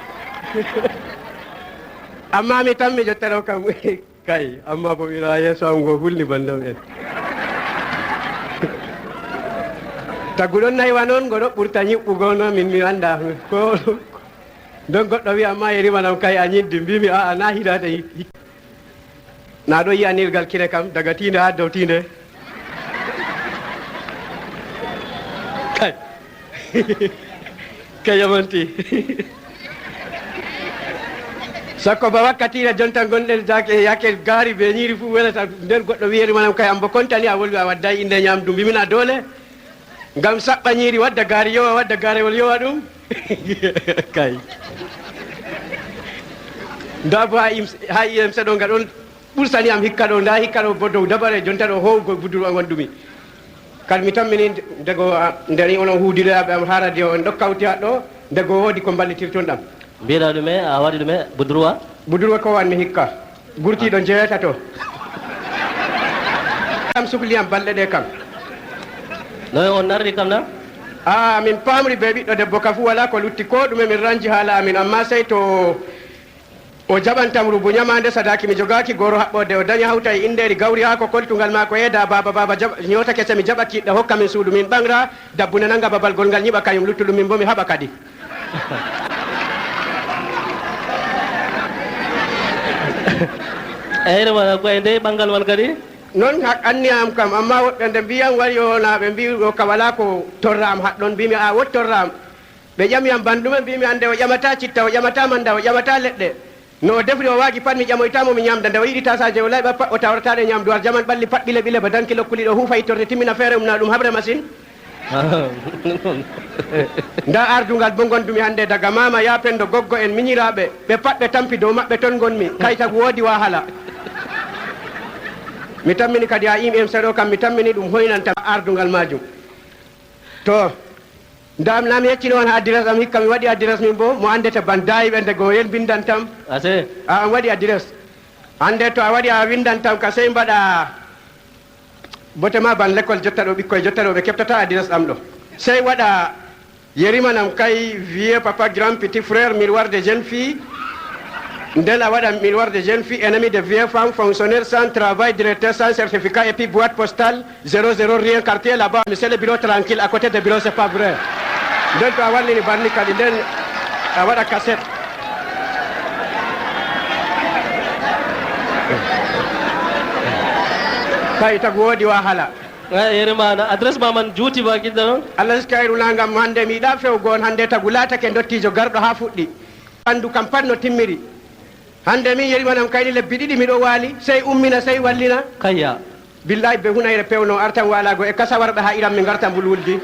Amma mi tammi jottano kam. Kay, amma ko ɓira yeeso am ngo hulni bandam en. Tagu ɗon naywa noon, ngo ɗo ɓurta ñiɓɓugo no min mi annda. Ko Nden goɗɗo wiya, "Amma yeri manam kay a ñiddi." Mbimi, "A'a, na hidaade hik-, hik-, na ɗo yi'anirgal kine kam, daga tiinde haa dow tiinde." Kay. Kay yamanti. Sakko ba wakkatiire jonta ngonɗen jaake, yaake gaari be ñiiri fuu welata, nden goɗɗo wi'eri manam kay, "Ambo kontani a wolwi a wadday innde ñamdu." Mbimi, "Na doole." Ngam saɓɓa ñiiri, wadda gaari yowa, wadda gaarewol yowa ɗum. Kay. Nda bo ha im-, ha iyam seɗo nga ɗon ɓursani am hikka ɗo, nda hikka ɗo bo dow dabare jonta ɗo howgo budurwa ngonɗumi. Kal mi tammini ndego, a, ndeni onon huudiroyaɓe am ha radio on ɗo kawti ha ɗo, ndego wodi ko mballitirton ɗam. Mbiɗa ɗume, a waɗi ɗume, budurwa? Budurwa ko wanmi hikka. Gurtiiɗo jeetato. Am sukli am balɗe ɗe kam. Noy on narri kam na? Aa, min paamri be ɓiɗɗo debbo ka fu walaa ko lutti koo ɗume, min ranji haala amin, ammaa sey to o jaɓantam rubu ñamaande sadaaki, mi jogaaki goro haɓɓoode, o daña hawta e inndeeri gawri haako koltungal maako, eeda baaba, baaba jaɓ-, ñoota kese mi jaɓa kiiɗɗa hokka min suudu min ɓaŋra, dabbune naŋga babal gol ngal ñiɓa kayum, luttuɗum min bo mi haɓa kadi. Eyre mana ko e ndey ɓanngal man kadi? Noon hak anniya am kam, ammaa woɓɓe nde mbiyam wari o na ɓe mbi o ka walaa ko torra am haɗɗon, mbimi a wot torra am. Ɓe ƴami am bannduma, mbimi annde o ƴamata citta, o ƴamata mannda, o ƴamata leɗɗe. No o defri o waagi pat mi ƴamoyta mo mi ñamda, nde o yiɗi taasaaje o layɓa pat o tawrata ɗe ñamdu, har jaman ɓalli pat ɓile ɓile ba danki lokkuli ɗo huufa ittorte timmina feere um na ɗum haɓre masin. Ndaa aardungal bo ngondumi hannde daga maama yaa penndo goggo en miñiraaɓe, ɓe pat ɓe tampi dow maɓɓe ton ngonmi, kay tagu woodi wahala. Mi tammini kadi a iimi em seeɗo kam, mi tammini ɗum hoynanta aardungal maajum. To, ndaa mi na mi yeccino on adires am hikka mi waɗi adires min bo, mo anndete ban daayiiɓe nde goo yen mbinndantam. Ase. A, am waɗi adires. Hannde to a waɗi a winndantam ka sey mbaɗa Bote ma ban l'école jotta ɗo, ɓikkoy jotta ɗo, ɓe keɓtata adresse am ɗo. Sey waɗa yerimanam kay, vieux papa, grand petit frère, miroir de jeune fille. Nden a waɗa miroir de jeune fille, ennemi de vieille femme, fonctionnaire sans travail, directeur sans certificat, et puis boîte postale zéro zéro rien, quartier là-bas, mais c'est le bureau tranquille, à côté de bureau, c'est pas vrai. Nden to a wallini banni kadi, nden a waɗa cassette. Kay tagu woodi wahala. Eh, yere ma, na adresse ma man juuti ba kidda non? Allah si kayru na ngam hannde mi yiɗa fewgo on hannde tagu laatake ndottiijo garɗo haa fuɗɗi. Ɓanndu kam pat no timmiri. Hannde min yerimanam kayni lebbi ɗiɗi miɗo waali, sey ummina, sey wallina. Kayya. Billahi be hunayre pewno artan waalago e kasa warɓe haa iran mi ngarta mbulwuldi.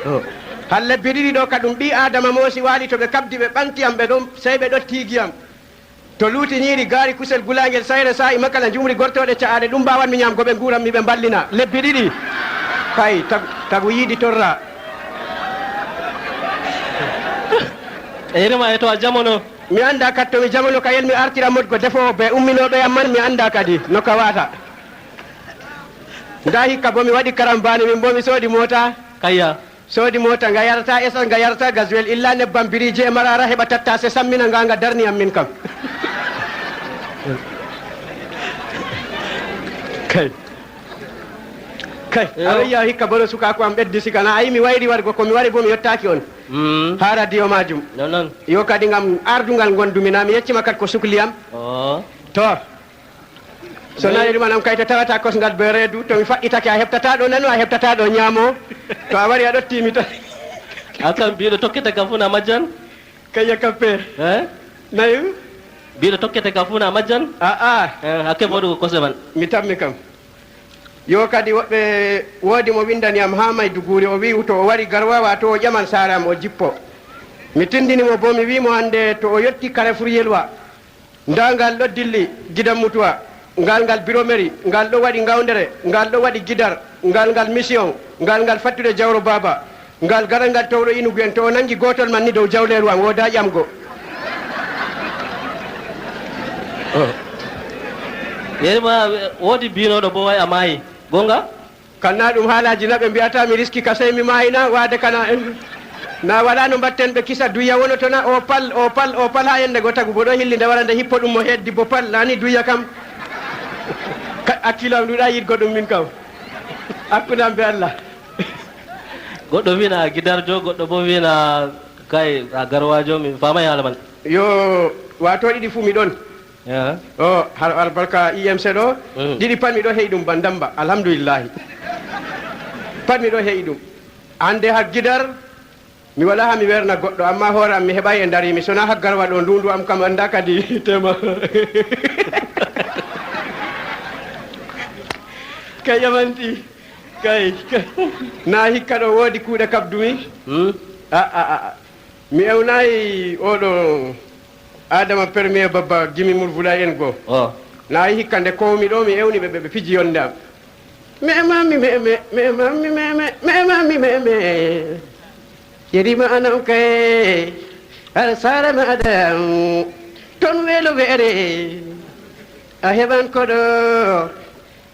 Oh. Har lebbi ɗiɗi ɗo ka ɗum ɓii Aadama moosi waali to ɓe kaɓdi ɓe ɓanti am ɓe ɗon, sey ɓe ɗo tiigi am. To luuti ñiiri gaari kusel gulaangel sayre saa'i makala njumri gortooɗe ca'aaɗe ɗum mbaawanmi ñaamgo ɓe nguuranmi ɓe mballina. Lebbi ɗiɗi. Kay, tag-, tagu yiidi torra. E yere ma e to a jamono. Mi annda katto mi jamono ka yel mi artira modgo defoowo be umminooɓe yam man mi annda kadi no ka waata. Nda hikka bo mi waɗi karambaani min bo mi soodi moota. Kayya. Soodi moota nga yarata essence nga yarata gasoil illa nebbam biriji e marara heɓa tattase sammina nga nga darni am min kam. Kay. Kay, a wiya hikka bono sukaaku am ɓeddi sikana a yi mi wayri wargo ko mi wari bo mi yottaaki on. Mm. Haa radio majum. Non non. Yo kadi ngam ardungal ngondumi na mi yeccima kadi ko sukli am. Oh. To. So nayi ɗum anam kay to tawata kosngal be reedu to mi faɗɗitake a heɓtata ɗo nano a heɓtata ɗo ñaamo. To a wari a ɗotti mi tan. A kam biɗo tokkete ka funa majjan. Kayya kappe. Eh? Nayi. Biɗo tokkete ka funa majjan. A a. Eh, hakke foɗu ko kose man. Mi tammi kam. Yo kadi woɓɓe woodi mo windani am haa Maiduguri o wi'u to o wari Garwa wato o ƴaman saare am o jippo. Mi tindini mo bo mi wi'i mo hannde to o yotti Carrefour Yelwa. Ndaa ngal ɗo dilli Gidan Mutuwa, ngal ngal Biromeri, ngal ɗo waɗi Ngawndere, ngal ɗo waɗi Gidar, ngal ngal Mission, ngal ngal fattude Jawro Baaba, ngal gaɗa ngal towɗo Inugu en, to o nanngi gootol man ni dow jawleeru am wooda ƴamgo. Yeri ma, woodi biinooɗo bo wa'i a maayi. Gonga? Kan na ɗum haalaaji na ɓe mbi'ata mi riski ka sey mi maayi na waade kana en. Na wala no mbatten ɓe kisa duyya wono to na o pal, o pal, o pal haa yende go tagu bo ɗo hilli nde wara nde hippo ɗum mo heddi bo pal. Na ni duyya kam. Ka-, hakkilo am ɗuuɗa yiɗgo ɗum min kam. Hakkunde am be Allah. Goɗɗo wi'na gidarjo, goɗɗo bo wi'na kay a garwajo, mi faamay haala man. Yo, wato ɗiɗi fu mi ɗon. Ya. O, har albarka I M C ɗo, Mm. ɗiɗi pat mi ɗo he'i ɗum ban damba, alhamdulillahi. Pat mi ɗo he'i ɗum. Hande har gidar, mi wala ha mi werna goɗɗo, amma hoore am mi heɓay e ndari mi sona har garwa ɗo ndundu am kam anda kadi tema. Kay yamanti, kay, kay. Na hikka ɗo woodi kuuɗe kabdumi. Hmm? A, a, a, a. Mi ewnayi oɗo Adama Premier Babba Gimi Murvula en go. Oh. Na yi hikka nde kowmi ɗo mi ewni ɓe, ɓe, ɓe fiji yonde am. Me mammi me, me, me mammi me, me, me mammi me, me. Yerima anam kay. Aɗa sara ma adam. Ton welo were. A heɓan koɗo.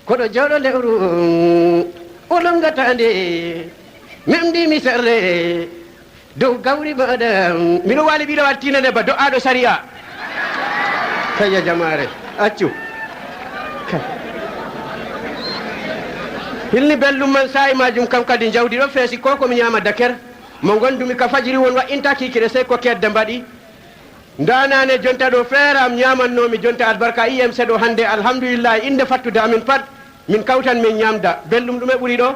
Koɗo jooɗo lewru. O longata nde. Memdi mi serre. Dow gawri maɗa. Miɗo waali ɓiɗo wattinane ba do'aɗo sariya. Kayya jamaare. Accu. Kay. Hilni belɗum man saa'i majum kam kadi jawdi ɗo feesi ko ko mi ñaama daker. Mo gondumi ka fajiri won wa'inta kikiɗe sey ko kedde mbaɗi. Ndanane jonta ɗo feere am ñamannomi jonta albarka I M C ɗo hande alhamdulillahi inde fattude amin pat min kawtan min ñamda. Belɗum ɗume ɓuri ɗo?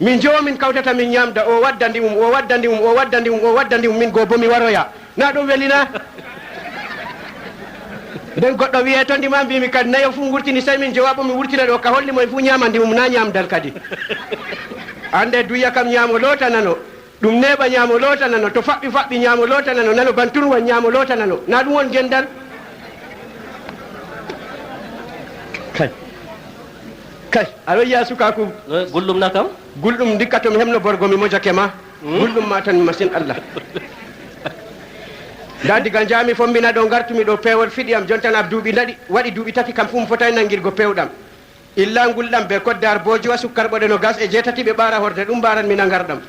Min jowo min kawtata min ñamda, o waddandi um, o waddandi um, o waddandi um, o waddandi um, min go bo mi waroya. Na ɗum welina? Nden goɗɗo wi'e to ndi ma mbimi kadi nayo fu wurtini sey min jowa bo mi wurtina ɗo ka holli moye fu ñamandi mum na ñamdal kadi. Ande duya kam ñamo lota nano. Ɗum neeɓa ñaamo loota nano, to faɓɓi faɓɓi ñaamo loota nano, nano ban turwan ñaamo loota nano. Na ɗum won gendal? Kay. Kay, aɗo yiya sukaaku. Eh, gulɗum na kam? Gulɗum ndikka to mi hemno borgo mi mojake ma. Hmm? Gulɗum ma tan masin Allah. Nda diga njaami fombina ɗo ngartumi ɗo peewol fiɗi am jontan ab duuɓi ndaɗi, waɗi duuɓi tati kam fu mi fotay nangirgo peewɗam. Illa ngulɗam be koddaar boojuwa sukkar ɓoɗe no gas e jeetati ɓe ɓaara horde ɗum mbaran mi nangar ɗam.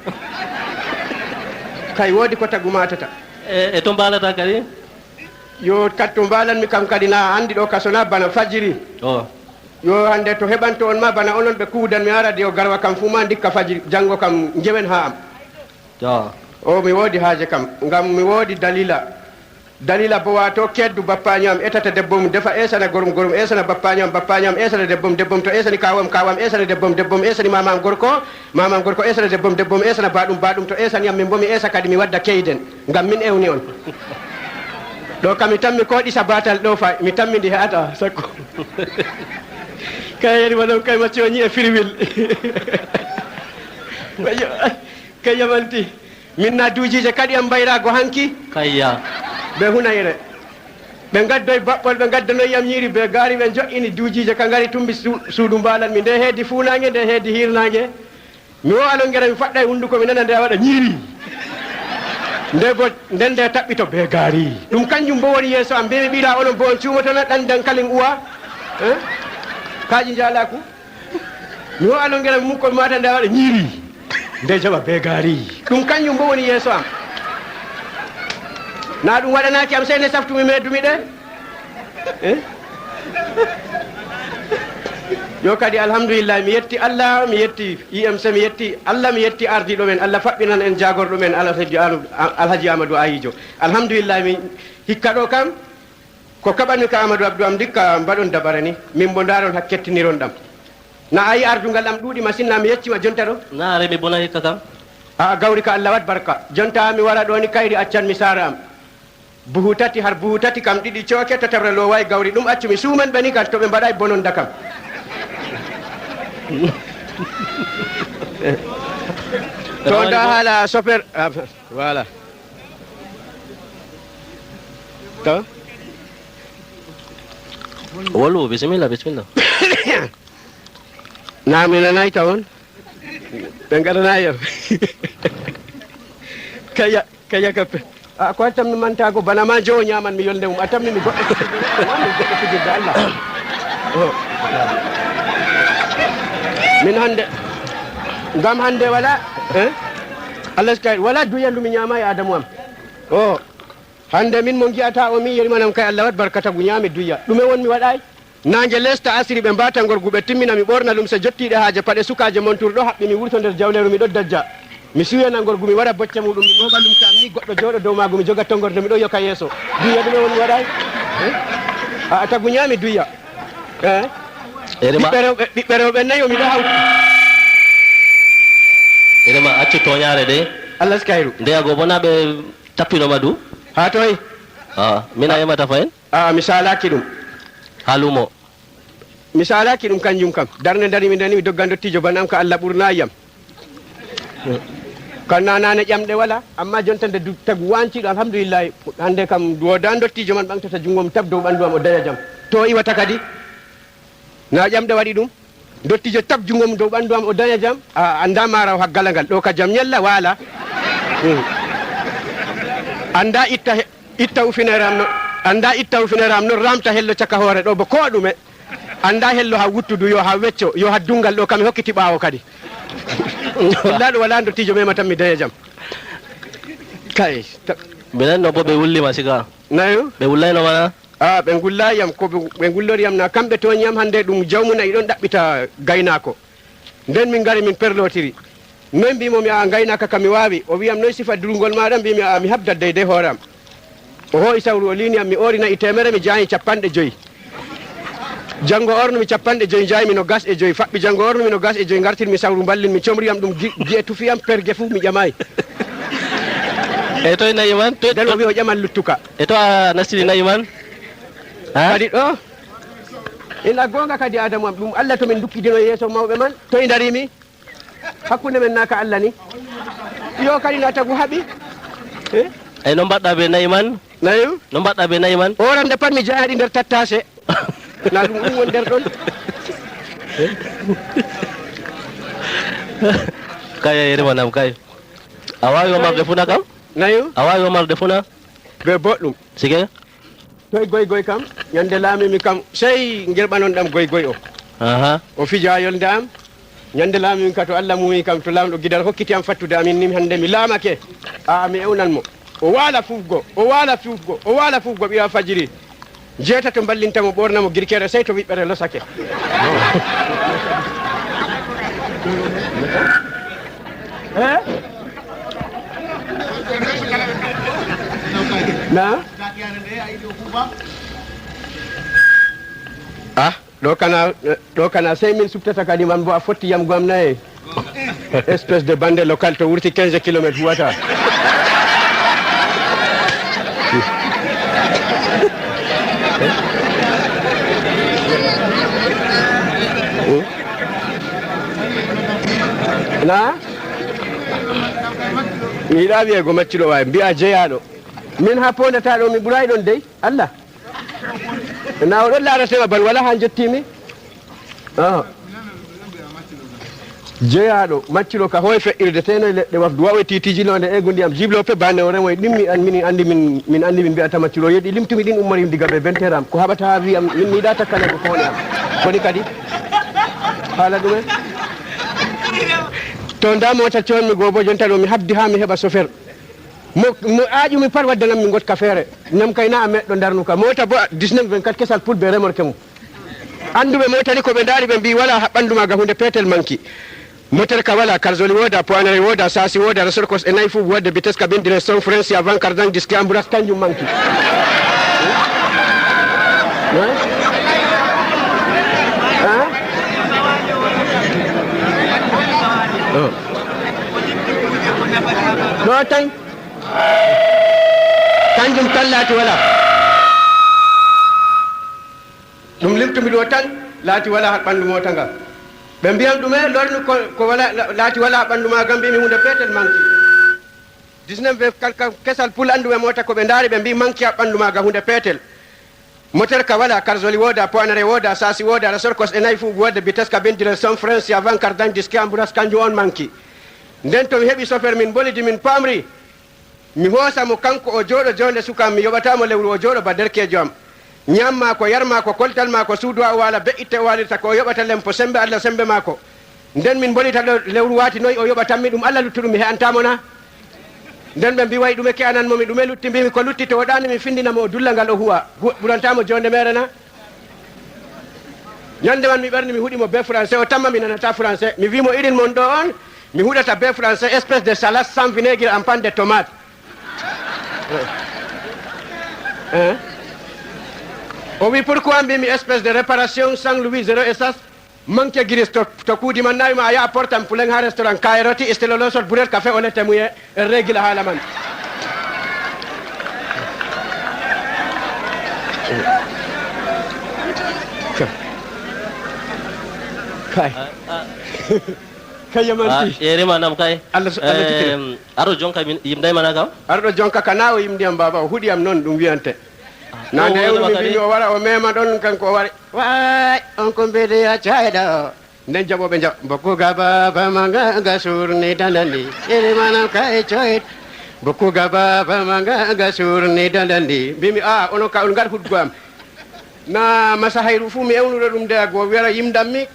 Kay woodi ko tagu matata. E, e to mbalata kadi? Yo kat to mbalan mi kam kadi na andi ɗo ka sona bana fajiri. Oh. Yo hande to heɓanto on ma bana onon ɓe kuudan mi ara de o garwa kam fu ma ndikka fajiri jango kam njewen ha am. To. O mi woodi haaje kam ngam mi woodi dalila. Dalila bo wato keddu bappaño am etata debbo mum defa esana gorum gorum esana bappaño am bappaño am esana debbo mum debbo mum to esani kawo am kawo am esana debbo mum debbo mum esani mama am gorko mama am gorko esana debbo mum debbo mum esana baɗum baɗum to esani am min bo mi esa kadi mi wadda keyden ngam min ewni on. Ɗo kam mi tammi ko ɗisa batal ɗo fa mi tammi ndi he'ata sakko. Kay yeri ma ɗon kay macci o ñi'e firiwil. Kay yamanti min na duujiije kaɗi am mbayraago hanki. Kayya. Be hunayre. Ɓe ngaddoy baɓɓol ɓe ngaddanoy yam ñiiri be gaari ɓe jo'ini duujiije ka ngari tumbi su- suudu mbaalan mi nde heedi fuunaange nde heedi hiirnaange. Mi wo alongere mi faɗɗay hunnduko mi nana nde a waɗa ñiiri. Nde bo nden nde taɓɓito be gaari. Ɗum kanjum bo woni yeeso am mbimi ɓiɗa onon bo on cuumotona ɗan dankalin uwa. Eh? Kaaji njaalaaku. Mi ho'a longere mi mukkol mata nde waɗa ñiiri nde jaɓa be gaari. Ɗum kanjum bo woni yeeso am. Na ɗum waɗanaki am sey ne saftumi meddumi ɗe. Eh? Yo kadi alhamdulillah mi yetti Allah mi yetti I M C mi yetti Allah mi yetti ardiɗo men Allah faɓɓinan en jagorɗo men alhaji Alu- alhaji Amadou Ayijo. Alhamdulillah mi hikka ɗo kam. Ko kaɓanmi ka Amadou Abdou am ndikka mbaɗon dabara ni min mbo ndaron hak kettiniron ɗam. Na ayi ardungal am ɗuuɗi masin na mi yeccima jonta ɗo. Na remi bona hikka kam. A gawri ka Allah wat barka jonta mi wara ɗo ni kayri accan mi sara am. Buhu tati har buhu tati kam ɗiɗi cooke to tawre loway gawri ɗum accu mi suuman ɓe ni kan to ɓe mbaɗay bononda kam. To nda haala soper. Voilà. To. Wolu bisimilla bisimilla. Na mi nanay tawon. Ɓe ngaɗanayo. Kaya kaya kappe. A ko tammi manta ko bana ma jowo ñaman mi yolnde mum. A tammi mi goɗɗo fijirde, mi goɗɗo fijirde Allah. Oh. Min hande, ngam hande wala, eh? Allah sikay, wala duyandu mi ñama e Adamu am. Oh. Hande min mo ngi'ata o, min yerimanam kay Allah wat barka tagu ñaame duyya. Ɗume won mi waɗaay? Naange leesta asiri ɓe mbaata ngorgu ɓe timmina mi ɓorna lumse jottiiɗe haaje paɗe sukaaje montur ɗo haɓɓi mi wurto nder jawleeru mi ɗo dajja. Mi suyana ngorgu mi wara bocca muuɗum mi mooɓa lumse am ni goɗɗo jooɗo dow maagu mi joga tongorde mi ɗo yoka yeeso. Duyya ɗume won mi waɗaay? Eh? A a tagu ñaami duyya. Eh? Erima. Ɓiɓɓe rewɓe ɓiɓɓe rewɓe nayo mi ɗo hawti. Erima accu tooñaare de. Allah sikayru. Nde ago bona ɓe Tappinoma du? Haa toy? Ah, min a yemata fayin? Ah, mi saalaki ɗum. Haa lumo? Mi saalaki ɗum kanjum kam. Darnde darimi ndani mi dogga ndottiijo bana am ka Allah ɓurnaayam. Kan nanane ƴamɗe wala, amma jonta nde du- tagu wanciɗo alhamdulillahi. Hande kam wooda ndottiijo man ɓaŋtata jungo mum tab dow ɓandu am o daya jam. To o iwata kadi? Na ƴamɗe waɗi ɗum? Ndottiijo tab jungo mum dow ɓandu am o daya jam. A annda mara o haggala ngal ɗo ka jam ñalla waala. Hmm. Annda itta he- itta ufinere am no annda itta ufinere am non ramta hello caka hoore ɗo bo ko ɗume. Annda hello ha wuttudu yo ha wecco yo ha dungal ɗo kam e hokkiti ɓaawo kadi. Illa ɗum wala ndottiijo mema tan mi daya jam. Kay. Ta- Minen no bo ɓe wullima siga. Nayo? Ɓe wullayno mana? A ɓe ngullayi yam ko ɓe ngullori yam na kamɓe tooñi yam hande ɗum jawmu na'i ɗon ɗaɓɓita gaynaako. Nden min ngari min perlotiri. Noy mbimo mi a ngaynaaka ka mi waawi? O wiyam noy sifa durngol maaɗa? Mbimi a mi habdat dey dey hoore am. O hoo'i sawru o liini yam mi oori na'i teemere mi jaayi cappanɗe joyi. Janngo ornumi cappanɗe joyi njaaymi no gas e joyi faɓɓi janngo ornumi no gas e joyi ngartirmi sawru mballin mi comri yam ɗum gi- gi'e tufi yam perge fuu mi ƴamayi. E toy na'i man? Toy- Nden o wi o ƴaman luttuka. E to a nastini na'i man? Ha? Kadi ɗo ina goonga kadi Adamu am ɗum Allah to min ndukkidino yeeso mawɓe man toy ndarimi? Hakkunde men naka Allah ni? Yo kadi na tagu haɓi. Eh? Ay no mbaɗɗa be na'i man? Nayu? No mbaɗɗa be na'i man? Orande pat mi jahaɗi nder tattase. Na ɗum ɗum woni nder ɗon. Kay ay remanam kay. A wawi wamarde funa kam? Nayu? A wawi wamarde funa? Be boɗɗum. Sike? Toy goygoy kam? Ñande laamimi kam sey ngirɓanon ɗam goygoy o. Aha. O fija yolnde am. Ñande laamimi ka to Allah mumi kam to laamɗo gidal hokkiti am fattude amin ni hande mi laamake. Aa mi ewnan mo. O waala fufgo, o waala fufgo, o waala fufgo ɓiya fajiri. Jeetato mballinta mo ɓorna mo girkere sey to wiɓɓere losake. Eh? Na? Ah, ɗo kana ɗo kana sey min suɓtata kadi man bo a fotti yamgo am naye. Espèce de bande local to wurti quinze kilomètres huwata. Na? Mi yiɗa wiyego maccuɗo wawi mbiya jeyaɗo. Min ha podata ɗo mi ɓuray ɗon dey. Allah. Na o ɗon laarate ma ban wala ha jottimi. Ah. Jeyaaɗo maccuɗo ka hoy feƴƴirde tenoy leɗɗe wafdu wawoy titiji londe ego ndiyam jiblo pe bane o remoy ɗimmi an minin andi min min andi min mbi'ata maccuɗo yeɗi limtumi ɗin ummori diga be benteram ko haɓata ha wiyam min mi yiɗa takkane ko kone am koni kadi haala ɗumen. To nda mota conmi go bo jonta ɗo mi habdi ha mi heɓa sofer. Mo mo aaƴumi pat waddanammi ngotka feere. Nam kay na a meɗɗo darnuka. Moota bo dix-neuf vingt-quatre kesal pul be remorque mum. Annduɓe moota ni ko ɓe ndaari ɓe mbi'i walaa haa ɓanndu maaga huunde peetel manki. Moteur ka walaa, karzoli woodaa, poigneret woodaa, saasi woodaa, resorkos e nayi fuu woodaa, vitesse cabine, direction, frein, avant, cardang, disque, amburas, kanjum manki. Ɗo tan. Kanjum tan laati wala. Ɗum limtumi ɗo tan laati wala haa ɓanndu moota nga. Ɓe mbiyam ɗume lornu ko, ko wala, laati wala haa ɓanndu maa gam mbimi huunde peetel manki. Dix-neuf be kalka kesal pul annduɓe moota ko ɓe ndaari ɓe mbi manki haa ɓanndu maa ga huunde peetel. Moteur ka wala, karzoli wooda, poigneret wooda, saasi wooda, resorkos e nayi fuu wooda, vitesse cabine, direction, frein, avant, cardang, disque, amburas, kanjum on manki. Nden to mi heɓi sofer min mbolidi min paamri. Mi hoosa mo kanko, o jooɗo joonde suka am, mi yoɓataa mo lewru, o jooɗo ba derkeejo am. Ñaam maako, yar maako, koltal maako, suudu haa o waala, be'itte o waalirta, ko o yoɓata lempo, semmbe Allah, semmbe maako. Nden min mbonita ɗo lewru waati, noy o yoɓatammi ɗum Allah, luttuɗum mi he'antaa mo na? Nden ɓe mbi'ay, "Ɗume ke'anan mo mi? Ɗume lutti?" Mbiimi, "Ko lutti, to o ɗaani mi, findina mo, o dulla ngal, o huwa. Hu-, ɓurantaa mo joonde meere na?" Ñande man mi ɓerni, mi huɗi mo bee français, o tamma mi nanataa français. Mi wi'i mo, "Irin mon ɗo on, mi huɗata bee français, espèce de salade sans vinaigre en panne de tomate." Eh? O wi'i, "Pourquoi?" Mbiimi, "Espèce de réparation sans Louis, zéro essence, manque gris to, to kuudi man." Na wi'i mo, "A yaha portan pulen haa restaurant Kaye Rôti, Stella Losol, buret, café au lait, temuye, en regila haala man." Kay. Kay, yamanti. Ah, yerima nam kay. Allah su-, Allah jikina. Em, aɗo jonka min, yimday mana kam? Aɗo jonka kana o yimdi am, baba, o huɗi am, noon ɗum wiyante. Ah, na o nde wonima ewnu mi kadi? Mbimi o wara, o mema ɗon, kanko o wari. Waay, on ko mbeɗe yaccayɗo. Nden jaɓoɓe njaɓ. Mbokuga baba manga ga surni dandandi. Iri manam kay coyt. Mbokuga baba manga ga surni dandandi. Mbimi, "Ah, onon ka on ngar huɗgo am." Na masa hayru fuu mi ewnuɗo ɗum nde go wiyara yimdammi.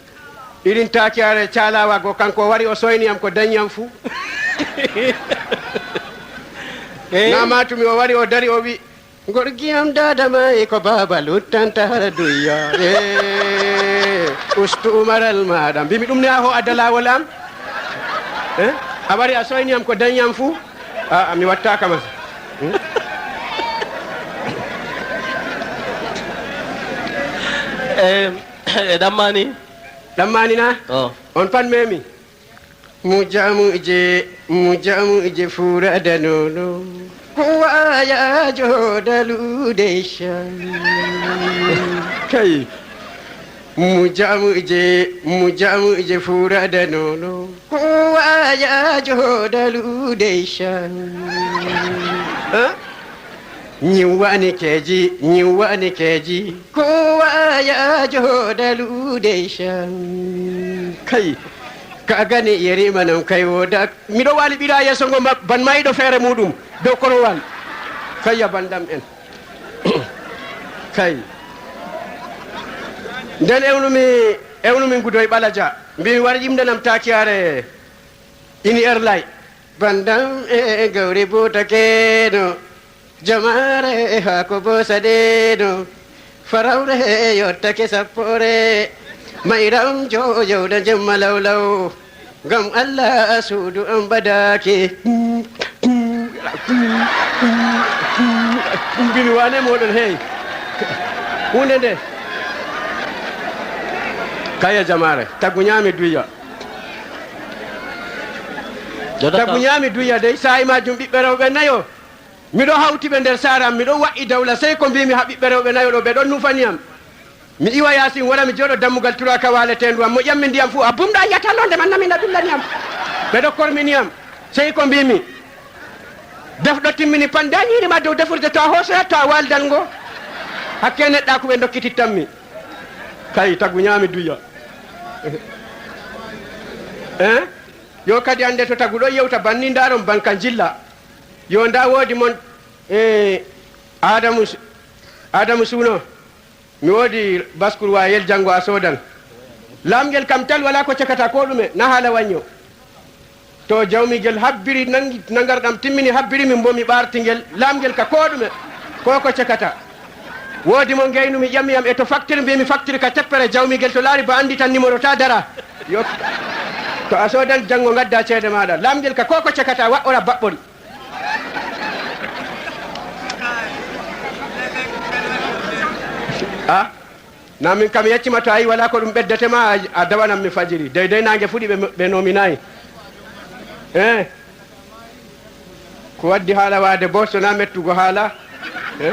Irin taakiyare caalawa go kanko o wari o soyni am ko dañi am fuu. Eh? Na matumi o wari o dari o wi, "Gorgiyam daada maayi ko baaba luttanta hara duyya." Eh, ustu umaral maaɗa. Mbimi ɗum ne a ho adda laawol am? Eh? A wari a soyni am ko dañi am fuu? A'a, mi wattaaka ma. Hmm? Eh, e ɗammani? Ɗammani na? Oh. On pan memi? Mujamuje, mujamuje fura da nono. Kowa ya jo da lude sha. Kai. Mujamuje, mujamuje fura da nono. Kowa ya jo da lude sha. Ha? Nyiwani keji, nyiwani keji. Kowa ya jo da lude sha. Kai. Ka gani yeri manam kai woda. Miɗo waali ɓira yeeso ngo ma-, ban mayiɗo feere muɗum dow korowal. Kayya bandam en. Kay. Nden ewnumi, ewnumi ngudoy ɓalaja. Mbimi war yimdanam taakiyare ini erlay. Bandam e gawri buuta keeno. Jamaare e haako boosa ɗeeno. Farawre e yottake sappoore. Mayram jo yawda jemma lawlaw. Ngam Allah suudu am ɓadaaki. Mbimi wane moɗon hey. Hunde nde. Kaya jamaare. Tagu ñaami duya. Tagu ñaami duya dey saa'i majum ɓiɓɓe rewɓe nayo. Miɗo hawti ɓe nder saare am, miɗo wa'i dawla, sey ko mbiimi haa ɓiɓɓe rewɓe nayo ɗo, ɓe ɗon nufani am. Mi iwa yaasin, wara mi jooɗo dammugal turaaka waaleteendu am, mo ƴammi ndiyam fuu, a bumɗa yiyata londe man, nami na ɓillani am. Ɓe ɗo kormini am, sey ko mbiimi. Defɗo timmini, pan ndaa nyiiri ma dow defurde, to a hoosoyat, to a waaldan ngo. Hakke neɗɗaaku ɓe ndokkitittammi. Kay, tagu ñaami duya. Eh? Yo kadi annde to tagu ɗo yewta banni, ndaaron banka njilla. Yo ndaa woodi mon, eh, Adamu Su-, Adamu Suuno. Mi woodi baskur wayel, janngo a soodan. Laamngel kam tal walaa ko cakata koo ɗume, na haala wañño. To jawmigel habbiri nangi, nangarɗam timmini habbiri, min boo mi ɓaarti ngel, laamngel ka koo ɗume, koo ko cakata. Woodi mo ngeynu mi ƴami yam e to facture, mbiimi facture ka teppere, jawmigel to laari ba anndi tan numéro ta dara. Yo, to a soodan janngo ngadda ceede maaɗa. Laamngel ka koo ko cakata, waɗɗora baɓɓol. Ah, na min kam yeccima to a yi wala ko ɗum ɓeddete ma, a, a dawanan mi fajiri. Dey dey naange fuɗi ɓe, ɓe nominayi. Eh. Ko waddi haala waade bo, so na mettugo haala? Eh?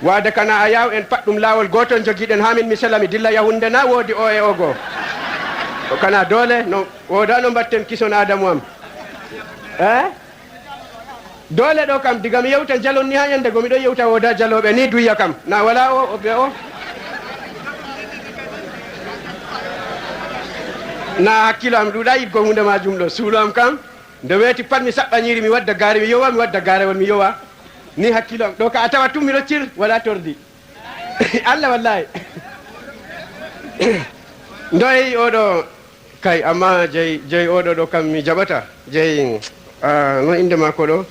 Waade kana a yaw en pat ɗum laawol gootol njogiɗen haa min mi sela mi dilla yahunde na woodi o e o goo. Ko kana doole no wooda no mbatten kison Adamu am. Eh? Doole ɗo kam, diga mi yewta jalon ni haa yande go miɗo yewta wooda jalooɓe ni duyya kam. Na wala o, o be o. Na hakkilo am ɗuuɗa yiɗgo hunde majum ɗo. Suulo am kam. Nde weeti pat mi saɓɓa ñiiri, mi wadda gaari, mi yowa, mi wadda gaarewol, mi yowa. Ni hakkilo am. Ɗo ka a tawa tun mi ɗo cir, wala tordi. Allah wallahi. Ndoy oɗo kay, amma jey, jey oɗo ɗo kam mi jaɓata. Jey, ah, no innde maako ɗo?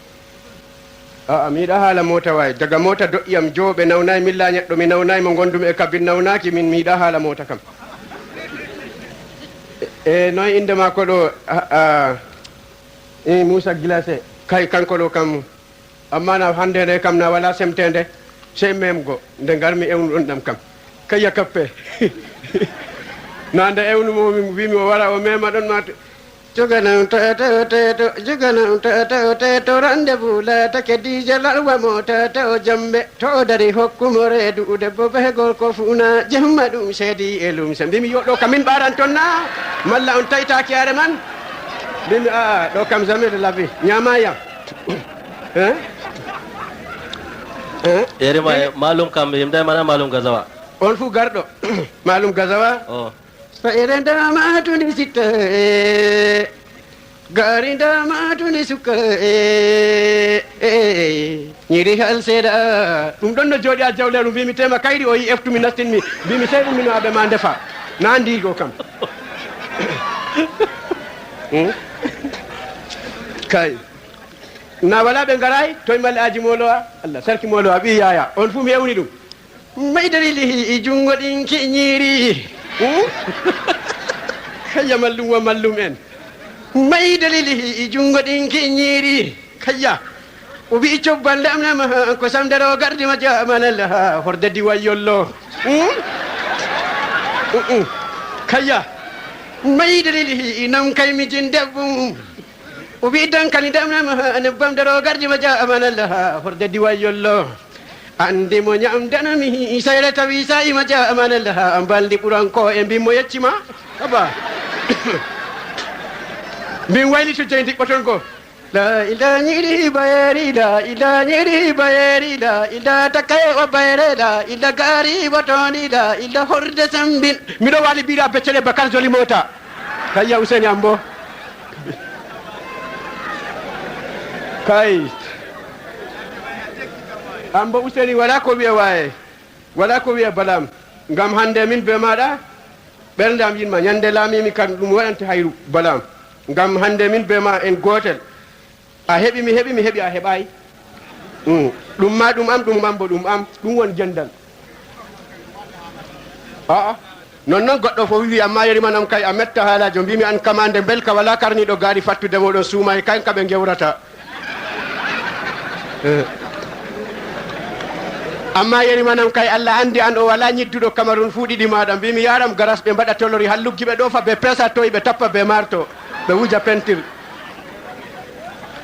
A'a, mi yiɗa haala moota waay. Daga moota do'i am jowo ɓe nawnaay, min laa ñaɗɗo mi nawnaay, mo ngondumi e kabin nawnaaki, min mi yiɗa haala moota kam. E, noy innde maako ɗo? A'a, e, Muusa Gilase. Kay, kanko ɗo kam. Amma na hannde nde kam na walaa semteende, sey memgo nde ngarmi ewnuɗon ɗam kam. Kayya kappe. Na nde ewnu mo mi wi'mi o wara o mema ɗon ma to. Joganam to, to, to, to, joganam to, to, to, to, rendez-vous laatake D J larwa mo to, to, jambe, to, dari hokkumo reedu, debbo be gorko fuu na jemma ɗum seedi e lumse. Mbimi yo ɗo ka min ɓaaran ton na? Malla on taytaaki are man? Mbimi a'a, ɗo kam jamais de la vie. Ñaama yam. Eh? Eh? Yerima e Malum kam, yimde mana Malum Gazawa. On fu garɗo. Malum Gazawa. Oh. Sa'ire ndama tuni sitta, eh. Gari ndama tuni suka, eh. Eh. Ñiri hal seeɗa. Ɗum ɗon no jooɗi a jawleeru, mbimi tema kayri o yi eftu mi nastin mi. Mbimi sey ɗum mino aɓe ma ndefa. Na ndigo kam. Hmm? Kay. Na wala ɓe ngaraay, toy Malle Aji Molowa, Allah, Sarki Molowa, ɓii Yaya, on fu mi ewni ɗum. May dalili i junngo ɗin ki ñiiri? Hmm? Kayya mallum wa mallum en. May dalili i junngo ɗin ki ñiiri? Kayya. O wi'i cobbal lamnama ko samdaro gardi ma jamanal ha horde diwal yollo. Hmm? Hmm, hmm. Kayya. May dalili i nam kay mi jin debbum. O wi'i dankali damnama ha nebbam daro gardi ma ja amanallah ha horde diwal yollo. Andi mo ñamdanami sayre tawi sa'i ma ja amanallah ha mbaldi ɓuranko e mbin mo yeccima. Aba. Mbin wayli to jey ndiɓɓoton go. La ila ñiri bayeri, la ila ñiri bayeri, la ila takaye o bayere, la ila gari botoni, la ila horde sambin. Miɗo wali bira beccele bakar joli mota. Kayya Useni Ambo. Kay. Ambo Useni wala ko wiye waye. Wala ko wiye balam. Ngam hande min be maɗa, ɓernde am yinma. Ñande laamimi kan ɗum waɗante hayru balam. Ngam hande min be ma en gotel. A heɓi, mi heɓi, mi heɓi, a heɓaay. Mm. Ɗum ma ɗum am, ɗum am bo ɗum am, ɗum won gendal. A'a. Non non goɗɗo fof wi, amma yerimanam kay a metta haalajo. Mbimi an kamande belka wala karniɗo gaari fattude moɗon suuma e kayen ka ɓe gewrata. Eh. Amma yerimanam kay Allah andi an o wala ñidduɗo Kamarun fuu ɗiɗi maɗa. Mbimi yaram garas ɓe mbaɗa tolori halluggiɓe ɗo fa be pesa toyi ɓe tappa be marto. Ɓe wuja pentir.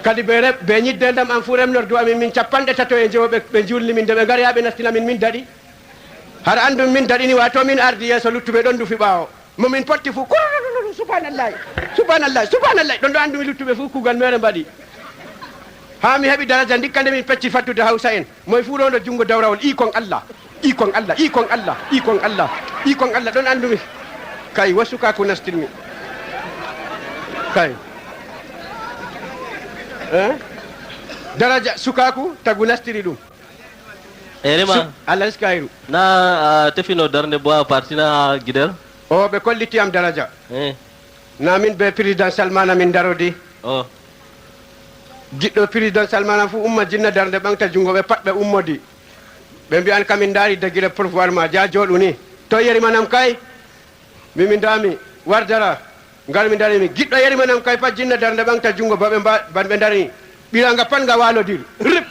Kadi ɓe rem-, ɓe ñiddendam am fuu remnordu amin min capanɗe tato e njowo ɓe, ɓe njulni min, nde ɓe ngari haa ɓe nastina min, min daɗi. Hara anndumi min daɗini, waato min ardi yeeso luttuɓe ɗon ndufi ɓaawo. Mo min potti fuu, kururururu, subhanallahi, subhanallahi, subhanallahi, ɗon ɗo anndumi luttuɓe fuu kuugal meere mbaɗi. Haa mi heɓi daraja ndikka nde min pecci fattude Hawsa en. Moy fuu rondo junngo dawrawol, ikon Allah, ikon Allah, ikon Allah, ikon Allah, ikon Allah, ɗon anndumi. Kay, wo sukaaku nastirmi. Kay. Eh? Daraja sukaaku tagu nastiri ɗum. Erima. Su-, Allah riskayru. Na, ah, tefino darnde bo a partina ha Gider? O, ɓe kolliti am daraja. Eh. Na min be président Salmana min darodi. O. Giɗɗo président Salmana fu umma jinna darnde ɓaŋgta junngo, ɓe pat ɓe ummodi. Ɓe mbi'an ka min ndaari degire pouvoir ma ja jooɗu ni. To yerimanam kay? Min min ndaami, war dara. Ngar mi ndaari mi. Giɗɗo yerimanam kay pat jinna darnde ɓaŋgta junngo ba ɓe mba-, ba ɓe ndaari. Ɓiranga pat nga waalodiri. Rip!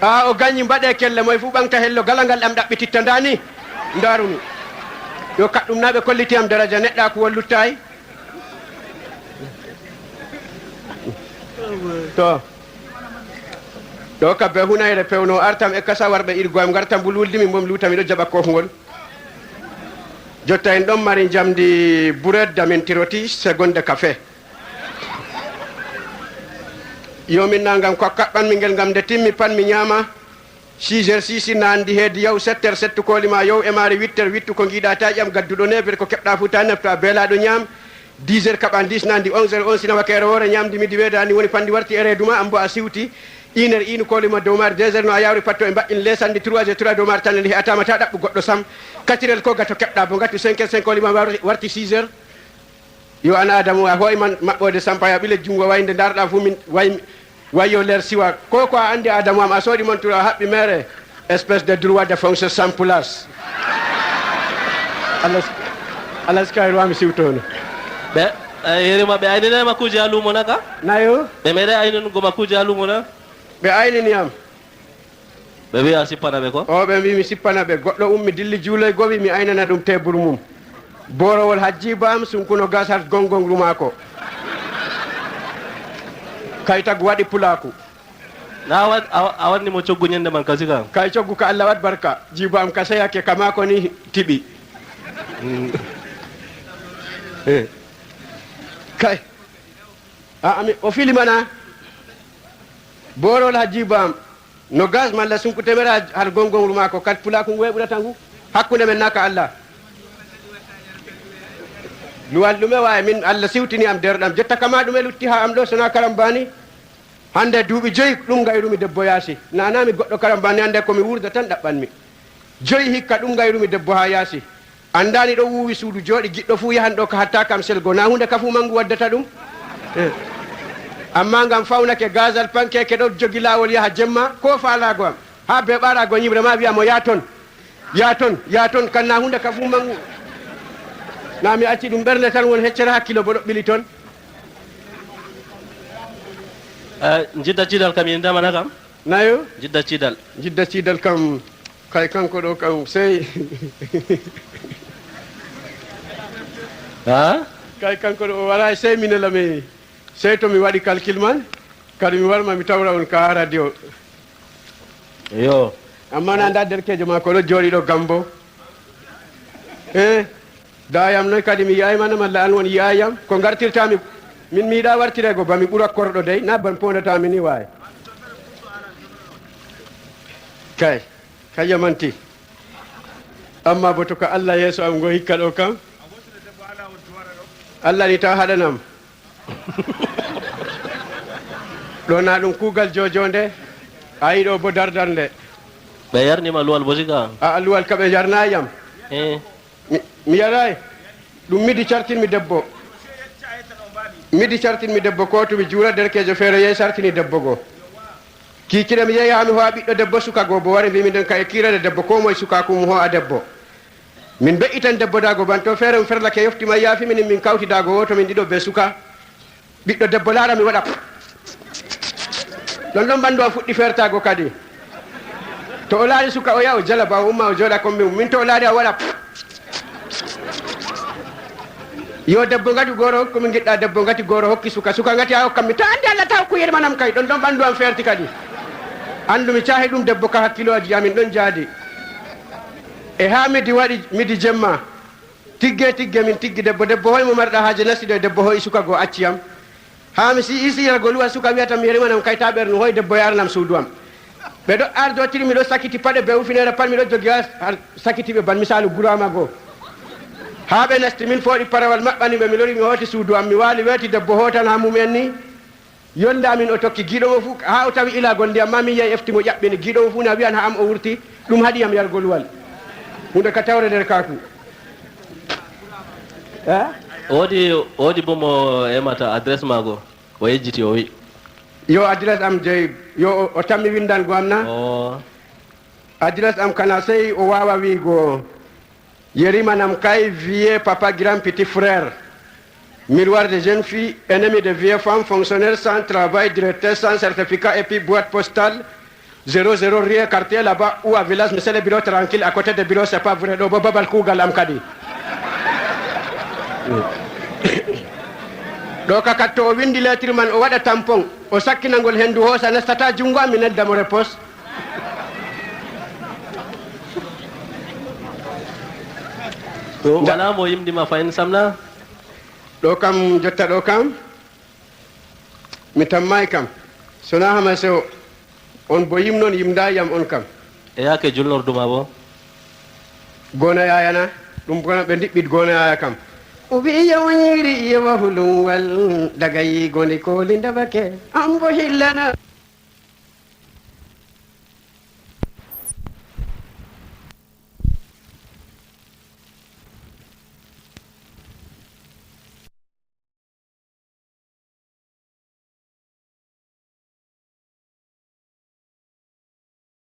Haa o ganyi mbaɗe kelle moy fu ɓaŋgta hello gala ngal ɗam ɗaɓɓititta ndaa ni. Ndaarumi. Yo kaɗɗum na ɓe kolliti am daraja neɗɗaaku won luttaay. To. Ɗo ka be hunayre pewno artam e kasa warɓe irgo am ngartam mbulwuldi min bom luuta miɗo jaɓa kofngol. Jotta en ɗon mari njamdi bureedda min tiroti segonde kafe. Yo min na ngam ko kaɓɓanmi ngel ngam nde timmi pat mi nyaama. Six heures six na anndi heedi yaw, sept heures settu kooli ma yow e maare, huit heures wittu ko ngiɗa ta ƴam gadduɗo neefere ko keɓɗa fu ta nefto a beelaaɗo nyaam. Dix heures kaɓa dix nandi, onze heures on sina wakeere woore, ñamdi midi weedaani woni panndi warti e reedu ma, ambo a siwti, une heure inu kooli ma dow maari, deux heures no a yawri patto e mbaɗɗin leesandi, trois heures trois dow maari tan nde he'ataa ma ta ɗaɓɓu goɗɗo sam, quatre heures ko gato keɓɗa bo ngatu, cinq heures cinq kooli ma war-, warti six heures. Yo an Adamu, a hooy man maɓɓoode sampaya ɓile junngo waynde ndaarɗa fu min way Wayo leer siwa ko ko a andi Adamu am a soodi monture a haɓɓi mere. Espèce de droit de fonction sans place. Alas alas kayru am siwtono. Ɓe eh, yeri ma ɓe aynine ma kuuje ha lumo na ka? Nayo. Ɓe mere aynun go ma kuuje ha lumo na? Ɓe aynini am. Ɓe wiya sippana ɓe ko? O ɓe mbi mi sippana ɓe goɗɗo ummi dilli juuloy gowi mi aynana ɗum tebur mum. Borowol hajji bam sunkuno gas har gongongru maako. Kay tagu waɗi pulaaku. Na a wa- a wa- a wanni mo coggu ñande man kasi ka? Kay coggu ka Allah waɗ barka. Jiiba am ka seyake ka maako ni tiɓi. Mm. Eh. Kay a ami o fili mana. Borol ha jiiba am. No gas malla sunku temera har gongongru maako kat pulaaku ngu weɓurata ngu. Hakkunde men naka Allah. Luwal ɗume wawi min Allah siwtini am derɗam jotta kama ɗume lutti ha am ɗo sona karambani. Hande duuɓi joyi ɗum ngayrumi debbo yaasi. Nanami goɗɗo karambani hande komi wurda tan ɗaɓɓanmi. Joyi hikka ɗum ngayrumi debbo ha yaasi. Andani ɗo wuwi suudu jooɗi giɗɗo fuu yahan ɗo ka hatta kam selgo na hunde ka fuu mangu waddata ɗum. Eh. Amma ngam fawnake gazal pankeke ɗo jogi lawol yaha jemma ko falago am. Ha be ɓarago ñibre ma wiya mo ya ton. Ya ton ya ton kan na hunde ka fuu mangu. Na mi acci ɗum ɓernde tan won heccere hakkilo bo ɗo ɓili ton. Eh, jidda cidal kam yindamana kam. Nayo. Jidda cidal. Jidda cidal kam kay kanko ɗo kam sey. Ha? Kay kanko ɗo o wara sey minela mi. Sey to mi waɗi calcul man kadi mi warma mi tawra on ka radio. Yo. Amma na nda derkejo ma ko ɗo jooɗi ɗo gambo. Eh. Dayam noy kadi mi yi'ay mana malla an won yi'ayam ko gartirtami. Min mi yiɗa wartirego ba mi ɓura korɗo dey na ban pondatami ni wawi. Kay kay yamanti. Amma bo to ka Allah yeeso am ngo hikka ɗo kam. Allah ni taw haɗanam. Ɗo na ɗum kuugal jojonde. A yiɗo bo dardarnde. Ɓe yarnima luwal bo siga. A luwal ka ɓe yarnayam. Eh. Mi yaraay. Ɗum midi cartinmi debbo. Midi cartinmi debbo ko to mi juura derkeejo feere yehi sartini debbo goo. Kiikiɗe mi yehi haa mi ho'a ɓiɗɗo debbo suka goo bo wari mbiimi nden ka'e kiirere debbo koo moye sukaaku mum ho'a debbo. Min mbe'itan debbo daago ban to feere um ferlake yofti ma yaafi minin min kawti daago wooto min ɗiɗo bee suka. Ɓiɗɗo debbo laara mi waɗa. Ɗon ɗon ɓanndu am fuɗɗi feertaago kadi. To o laari suka o yaha o jala ba o umma o jooɗa kombi mum min to o laari a waɗa. Yo debbo ngati gooro hokku mi ngiɗɗa debbo ngati gooro hokki suka suka ngati a hokkammi ta andi Allah ta hokku yermanam kay ɗon ɗon ɓanndu am feerti kadi. Andu mi caahi ɗum debbo ka hakkiloji amin ɗon jaadi. E haa midi waɗi midi jemma. Tigge tigge min tiggi debbo debbo hoy mo marɗa haaje nasti ɗo e debbo hoy suka goo acci yam. Haa mi si isi yargo luwa suka wiyata mi yerimanam kay ta ɓernu hoy debbo yaranam suudu am. Ɓe ɗo ardotiri miɗo sakiti paɗe be ufinere pat miɗo jogi har sakiti ɓe ban misalu gurama goo. Haa ɓe nasti min fooɗi parawal maɓɓani ɓe mi lori mi hooti suudu am mi waali weeti debbo hootan haa mum en ni. Yonde amin o tokki giiɗo mo fuu haa o tawi ilagol ndiyam ma min yahi efti mo ƴaɓɓini giiɗo mo fuu na wiyan haa am o wurti ɗum haɗi yam yargol wal. Hunde ka tawre nder kaaku. Eh? Woodi woodi bo mo emata adresse maago o yejjiti o wi. Yo adresse am jeyi yo o tammi windango am na? O adresse am kana sey o wawa wiigo. Yerima Namkay, vieux papa grand petit frère, miroir de jeune fille, ennemi de vieux femme, fonctionnaire sans travail, directeur sans certificat et puis boîte postale zéro zéro rien quartier là-bas ou à village, mais c'est le bureau tranquille à côté de bureau, c'est pas vrai. Ɗo bo babal kugal am kadi. Ɗo kakat to o windi lettre man o waɗa tampon o sakkinangol hendu hoosa nastata jungo am mi nedda mo repos. To wala mo yimɗima fayin samna. Ɗo kam jotta ɗo kam mi tammay kam sona hama sewo. On bo yimnon yimda yam on kam. E yake julnorduma bo. Gona yayana ɗum gona ɓe ndiɓɓit gona yaya kam. O wi'i yo nyiri yo wahulunwal, dagayi goni koli ndabake, ambo hillana.